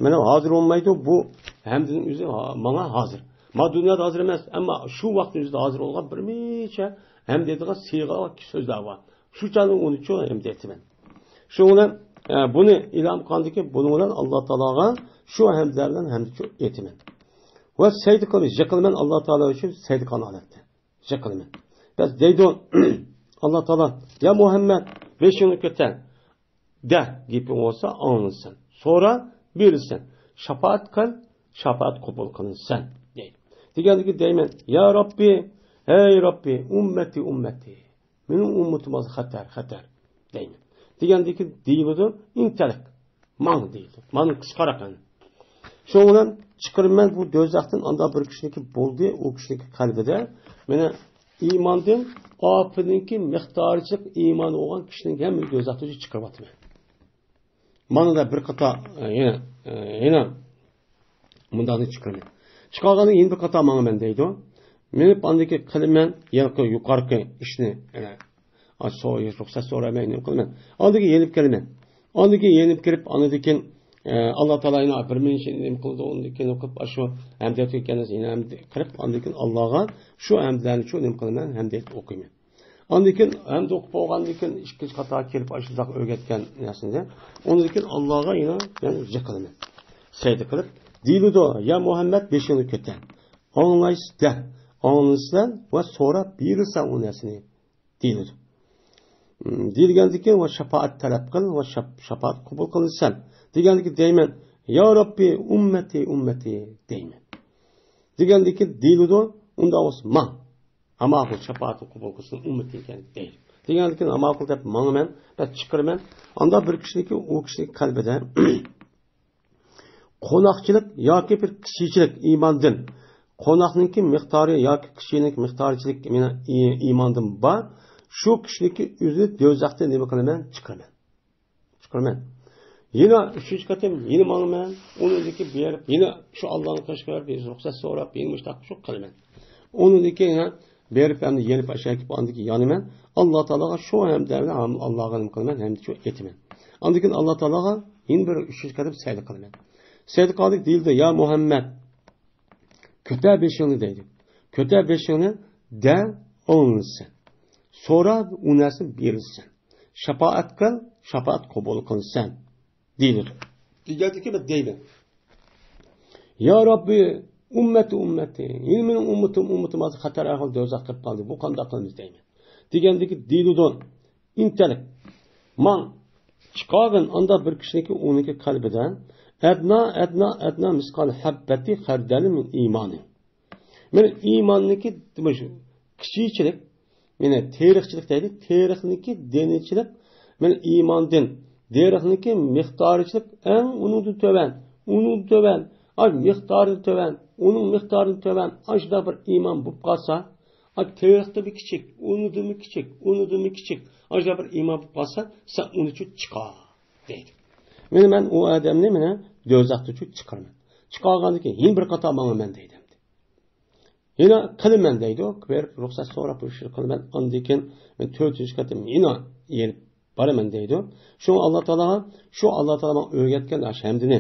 مانا ھازىر بولمايدۇ، بۇ ھەمدىنىڭ ئۆزى ھا-، ماڭا ھازىر. ما دۇنيادا ھازىر ئەمەس، ئەمما شۇ ۋاقىتنىڭ ئۆزىدە ھازىر بولغان بىر نەچچە ھەمدە ئېيتىدىغان سىيغا سۆزلەر بار. شۇ چاغدا ئۇنى چوڭ ھەمدە ئېيتىمەن. شۇنىڭ بىلەن ئە، بۇنى ئېلان قىلغاندىن كېيىن، بۇنىڭ بىلەن ئاللا تائالاغا شۇ ھەمدلەر بىلەن ھەمدە ئېيتىمەن. ۋە سەجدە قىلىمەن، يىقىلىمەن ئاللا تائالا ئۈچۈن سەجدە قىلغان ھالەتتە. يىقىلىمەن. بەس دەيدۇ، ئاللا تائالا، يا مۇھەممەد، بېشىڭنى كۆتەر. دە، گېپىڭ بولسا ئاڭلىنىسەن. سورا، بېرىلسەن. شاپائەت قىل، شاپائەت قوبۇل قىلىنسەن، دەيدۇ. دېگەندىكىن دەيمەن، يا رەببى، ھەي رەببى، ئۈممەتى، ئۈممەتى. مېنىڭ ئۈممىتىم ھازىر خەتەر، خەتەر، دەيمەن. دېگەندىكىن دېيىلىدۇ، ئىنتەلىك، ماڭ دېيىلىدۇ. مانا قىسقىراق ئەمدى. شۇنىڭ بىلەن چىقىرىمەن بۇ دوزاختىن ئاندا بىر كىشىنىڭكى بولدى، ئۇ كىشىنىڭكى قەلبىدە مانا ئىماندىن ئاپىنىڭكى مىقدارىچىلىك ئىمان بولغان كىشىنىڭ ھەممىنى دوزاختىن چىقىرىۋاتىمەن. مانا دا بىر قاتا، ئە، يەنە، ئە، يەنە مۇنداقنى چىقىرىمەن. چىقارغاندىن كېيىن بىر قاتا ماڭىمەن دەيدۇ. مېنىپ ئاندىكى قىلىمەن، يەنە يۇقارقى ئىشنى، يەنە، ئا، سو-، رۇخسەت سورايمەن، نېمە قىلىمەن. ئاندىن كېيىن يېنىپ كېلىمەن. ئاندىن كېيىن يېنىپ كىرىپ، ئاندىن كېيىن، ئە، ئاللا تائالا يەنە بىر مىنۇت نېمە قىلىدۇ، ئۇندىن كېيىن ئوقۇپ، ئاشۇ ھەمدە ئۆتكەن يەنە ھەمدە قىلىپ، ئاندىن كېيىن ئاللاغا شۇ ھەمدىلەرنى شۇ نېمە قىلىمەن، ھەمدە ئوقۇيمەن. ئاندىن كېيىن ھەمدە ئوقۇپ بولغاندىن كېيىن ئىككىنچى قاتارغا كېلىپ، ئاشۇنداق ئۆگەتكەن نەرسىنى، ئۇنىڭدىن كېيىن ئاللاغا يەنە، يەنە زىكىر قىلىمەن. سەجدە قىلىپ، دېيىلىدۇ، يا مۇھەممەد، بېشىڭنى كۆتەر. ئاڭلايسىز دە، ئاڭلىسىلەر ۋە سوراپ بېرىلسە ئۇ نەرسىنى، دېيىلىدۇ. دېيىلگەندىن كېيىن ۋە شاپائەت تەلەپ قىل ۋە شاپ-، شاپائەت قوبۇل قىلىنسەن. دېگەندىن كېيىن دەيمەن، يا رەببى، ئۈممەتى، ئۈممەتى، دەيمەن. دېگەندىن كېيىن دېيىلىدۇ، ئۇنداق بولسا ماڭ. ئەمما بۇ شاپائەتنى قوبۇل قىلسۇن، ئۈممىتىڭكەن دەيدۇ. دېگەندىن كېيىن ئامال قىل دەپ ماڭىمەن، بەس چىقىرىمەن. ئاندا بىر كىشىنىڭكى، ئۇ كىشىنىڭ قەلبىدە قوناقچىلىق ياكى بىر كىشىچىلىك ئىماندىن، قوناقنىڭكى مىقدارى ياكى كىشىنىڭكى مىقدارىچىلىك مېنىڭ ئى-، ئىماندىن بار، شۇ كىشىنىڭكى ئۆزىنى دوزاختىن نېمە قىلىمەن؟ چىقىرىمەن. چىقىرىمەن. يەنە ئۈچىنچى قېتىم يەنە ماڭىمەن. ئۇنىڭدىن كېيىن بېرىپ، يەنە شۇ ئاللانىڭ قېشىغا بېرىپ، رۇخسەت سوراپ، يەنە مۇشۇنداق شۇ قىلىمەن. ئۇنىڭدىن كېيىن يەنە بېرىپ، ئەمدى يەنە پاشا كېلىپ، ئاندىن كېيىن يانىمەن. ئاللا تائالاغا شۇ ھەمدە بىلەن ئاللاغا نېمە قىلىمەن؟ ھەمدە شۇ ئېيتىمەن. ئاندىن كېيىن ئاللا تائالاغا يەنە بىر ئۈچىنچى قېتىم سەجدە قىلىمەن. سەجدە قىلدىك دېيىلدى، يا مۇھەممەد، كۆتەر بېشىڭنى دەيدۇ. كۆتەر بېشىڭنى دە، ئاڭلىسەن. سورا، ئۇ نەرسىنى بېرىلسەن. شاپائەت قىل، شاپائەت قوبۇل قىلىنسەن، دېيىلىدۇ. دېگەندىكىن مەن دەيمەن، يا رەببى، ئۈممەتى، ئۈممەتى، يەنە مېنىڭ ئۈممىتىم، ئۈممىتىم ھازىر خەتەر ئەھۋالدا دوزاخقا كىرىپ قالدى، بۇ قانداق قىلىمىز دەيمەن. دېگەندىكىن دېيىلىدۇ، ئىنتەلىك، ماڭ، چىقارغىن، ئاندا بىر كىشىنىڭكى ئۇنىڭكى قەلبىدە ئەدنا، ئەدنا، ئەدنا مىسقال ھەببەتى خەردەلى مىن ئىمانى. مانا ئىماننىڭكى مۇشۇ كىچىكچىلىك، مانا تېرىقچىلىق دەيدۇ، تېرىقنىڭكى دېنىچىلىك، مانا ئىماندىن، تېرىقنىڭكى مىقدارىچىلىك ئەڭ ئۇنىڭدىن تۆۋەن، ئۇنىڭدىن تۆۋەن، ئاي مىقدارىدىن تۆۋەن، ئۇنىڭ مىقدارىدىن تۆۋەن، ئاشۇنداق بىر ئىمان بولۇپ قالسا، ئاي تېرىقتىنمۇ كىچىك، ئۇنىڭدىنمۇ كىچىك، ئۇنىڭدىنمۇ كىچىك، ئاشۇنداق بىر ئىمان بولۇپ قالسا، سەن ئۇنى چىقار، دەيدۇ. مانا مەن ئۇ ئادەمنى مانا دوزاختىن چىقىرىمەن. چىقارغاندىن كېيىن يەنە بىر قاتا ماڭىمەن دەيدۇ. يەنە قىلىمەن دەيدۇ. بېرىپ رۇخسەت سوراپ بۇ ئىشنى قىلىمەن. ئاندىن كېيىن مەن تۆتىنچى قېتىم يەنە يېنىپ بارىمەن دەيدۇ. شۇڭا ئاللا تائالا، شۇ ئاللا تائالا ماڭا ئۆگەتكەن ئاشۇ ھەمدىنى،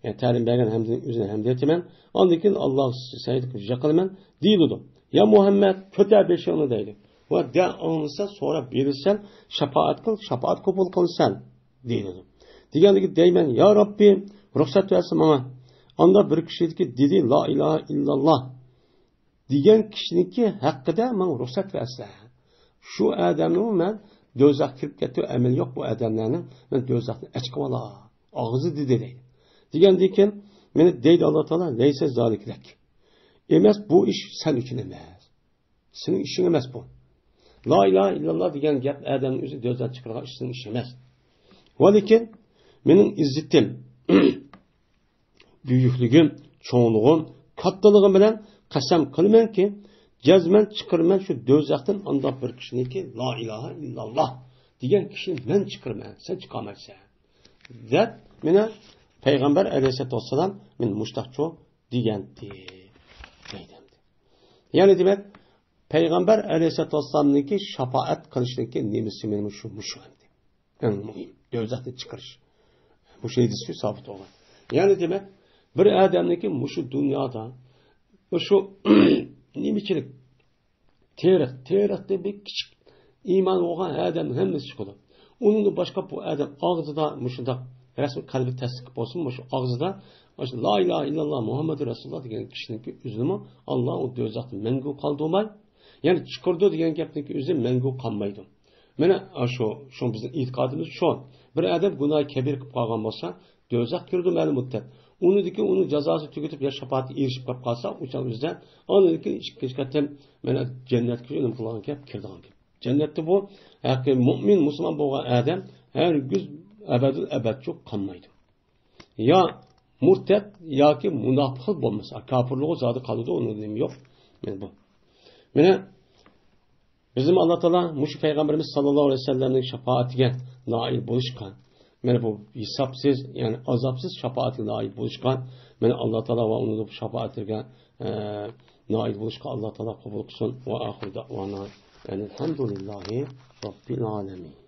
يەنى تەلىم بەرگەن ھەمدىنى ئۆزىنى ھەمدە ئېيتىمەن. ئاندىن كېيىن ئاللا سەجدە قىلىپ يىقىلىمەن دېيىلىدۇ. يا مۇھەممەد، كۆتەر بېشىڭنى دەيدۇ. ۋە دە ئاڭلىسا سوراپ بېرىسەن، شاپائەت قىل، شاپائەت قوبۇل قىلىسەن، دېيىلىدۇ. دېگەندىكىن دەيمەن، يا رەببى، رۇخسەت بەرسە ماڭا. ئاندا بىر كىشىدىكى دېدى، لا ئىلاھە ئىللاللا دېگەن كىشىنىڭكى ھەققىدە ماڭا رۇخسەت بەرسە. شۇ ئادەمنىمۇ مەن دوزاخقا كىرىپ كەتتى، ئەمەل يوق بۇ ئادەملەرنىڭ، مەن دوزاختىن ئەچىقىۋالا. ئاغزى دېدى دەيدۇ. دېگەندىن كېيىن مانا دەيدۇ ئاللا تائالا، لەيسە زالىكە لەك. ئەمەس، بۇ ئىش سەن ئۈچۈن ئەمەس. سېنىڭ ئىشىڭ ئەمەس بۇ. لا ئىلاھە ئىللاللا دېگەن گەپ ئادەمنى ئۆزى دوزاختىن چىقىرىدىغان ئىش سېنىڭ ئىشىڭ ئەمەس. ۋەلىكىن مېنىڭ ئىززىتىم، بۈيۈكلۈكۈم، چوڭلۇقۇم، كاتتىلىقىم بىلەن قەسەم قىلىمەنكى، جەزمەن چىقىرىمەن شۇ دوزاختىن ئانداق بىر كىشىنىكى لا ئىلاھە ئىللاللا دېگەن كىشىنى مەن چىقىرىمەن، سەن چىقالمايسەن، دەپ مانا پەيغەمبەر ئەلەيھىسسالاتۇ ۋەسسالام مانا مۇشتاقچۇ دېگەنتى، دەيدۇ. يەنى دېمەك، پەيغەمبەر ئەلەيھىسسالاتۇ ۋەسسالامنىڭكى شاپائەت قىلىشنىڭكى نېمىسى مېنىڭ شۇ، مۇشۇ ئەمدى. ئەڭ مۇھىم، دوزاختىن چىقىرىش. مۇشۇ ھەدىستىن سابىت بولغان. يەنى دېمەك، بىر ئادەمنىڭكى مۇشۇ دۇنيادا، مۇشۇ نېمىچىلىك، تېرىق، تېرىقتىن بىر كىچىك ئىمان بولغان ئادەمنىڭ ھەممىسى چىقىدۇ. ئۇنىڭدىن باشقا بۇ ئادەم ئاغزىدا مۇشۇنداق رەسمىي قەلبى تەستىق بولسىمۇ، مۇشۇ ئاغزىدا مۇشۇ لا ئىلاھە ئىللاللا مۇھەممەدۇر رەسۇلۇللا دېگەن كىشىنىڭكى ئۆزىنىمۇ ئاللا ئۇ دوزاختا مەڭگۈ قالدۇرماي، يەنى چىقىرىدۇ دېگەن گەپنىڭكى ئۆزى مەڭگۈ قالمايدۇ. مانا شۇ، شۇ بىزنىڭ ئېتىقادىمىز شۇ. بىر ئادەم گۇناھى كەبىرە قىلىپ قالغان بولسا، دوزاخ كىرىدۇ مەلۇم مۇددەت. ئۇنىڭدىن كېيىن ئۇنىڭ جازاسى تۈگىتىپ يا شاپائەتكە ئېرىشىپ قېلىپ قالسا، ئۇ چاغ ئۆزىدە ئاندىن كېيىن ئىككىنچى قېتىم مانا جەننەتكە ئۆلۈم قىلغان گەپ، كىرىدىغان گەپ. جەننەتتە بۇ ھەقىقىي مۇئمىن، مۇسۇلمان بولغان ئادەم ھەرگىز ئەبەدۇل ئەبەدچۇ قالمايدۇ. يا مۇرتەد ياكى مۇناپىق بولمىسا، كاپىرلىقى زادى قالىدۇ، ئۇنىڭ نېمە يوق. مانا بۇ. مانا بىزمۇ ئاللا تائالا مۇشۇ پەيغەمبىرىمىز ساللاللاھۇ ئەلەيھى ۋەسەللەمنىڭ شاپائىتىگە نائىل بولۇشقا، مانا بۇ ھېسابسىز، يەنى ئازابسىز شاپائەتكە نائىل بولۇشقا، مانا ئاللا تائالا ۋە ئۇنىڭ شاپائەتلىرىگە، ئە، نائىل بولۇشقا ئاللا تائالا قوبۇل قىلسۇن. ۋە ئاخىر دەئۋانا ئەنىل ھەمدۇلىللاھى رەببىل ئالەمىن.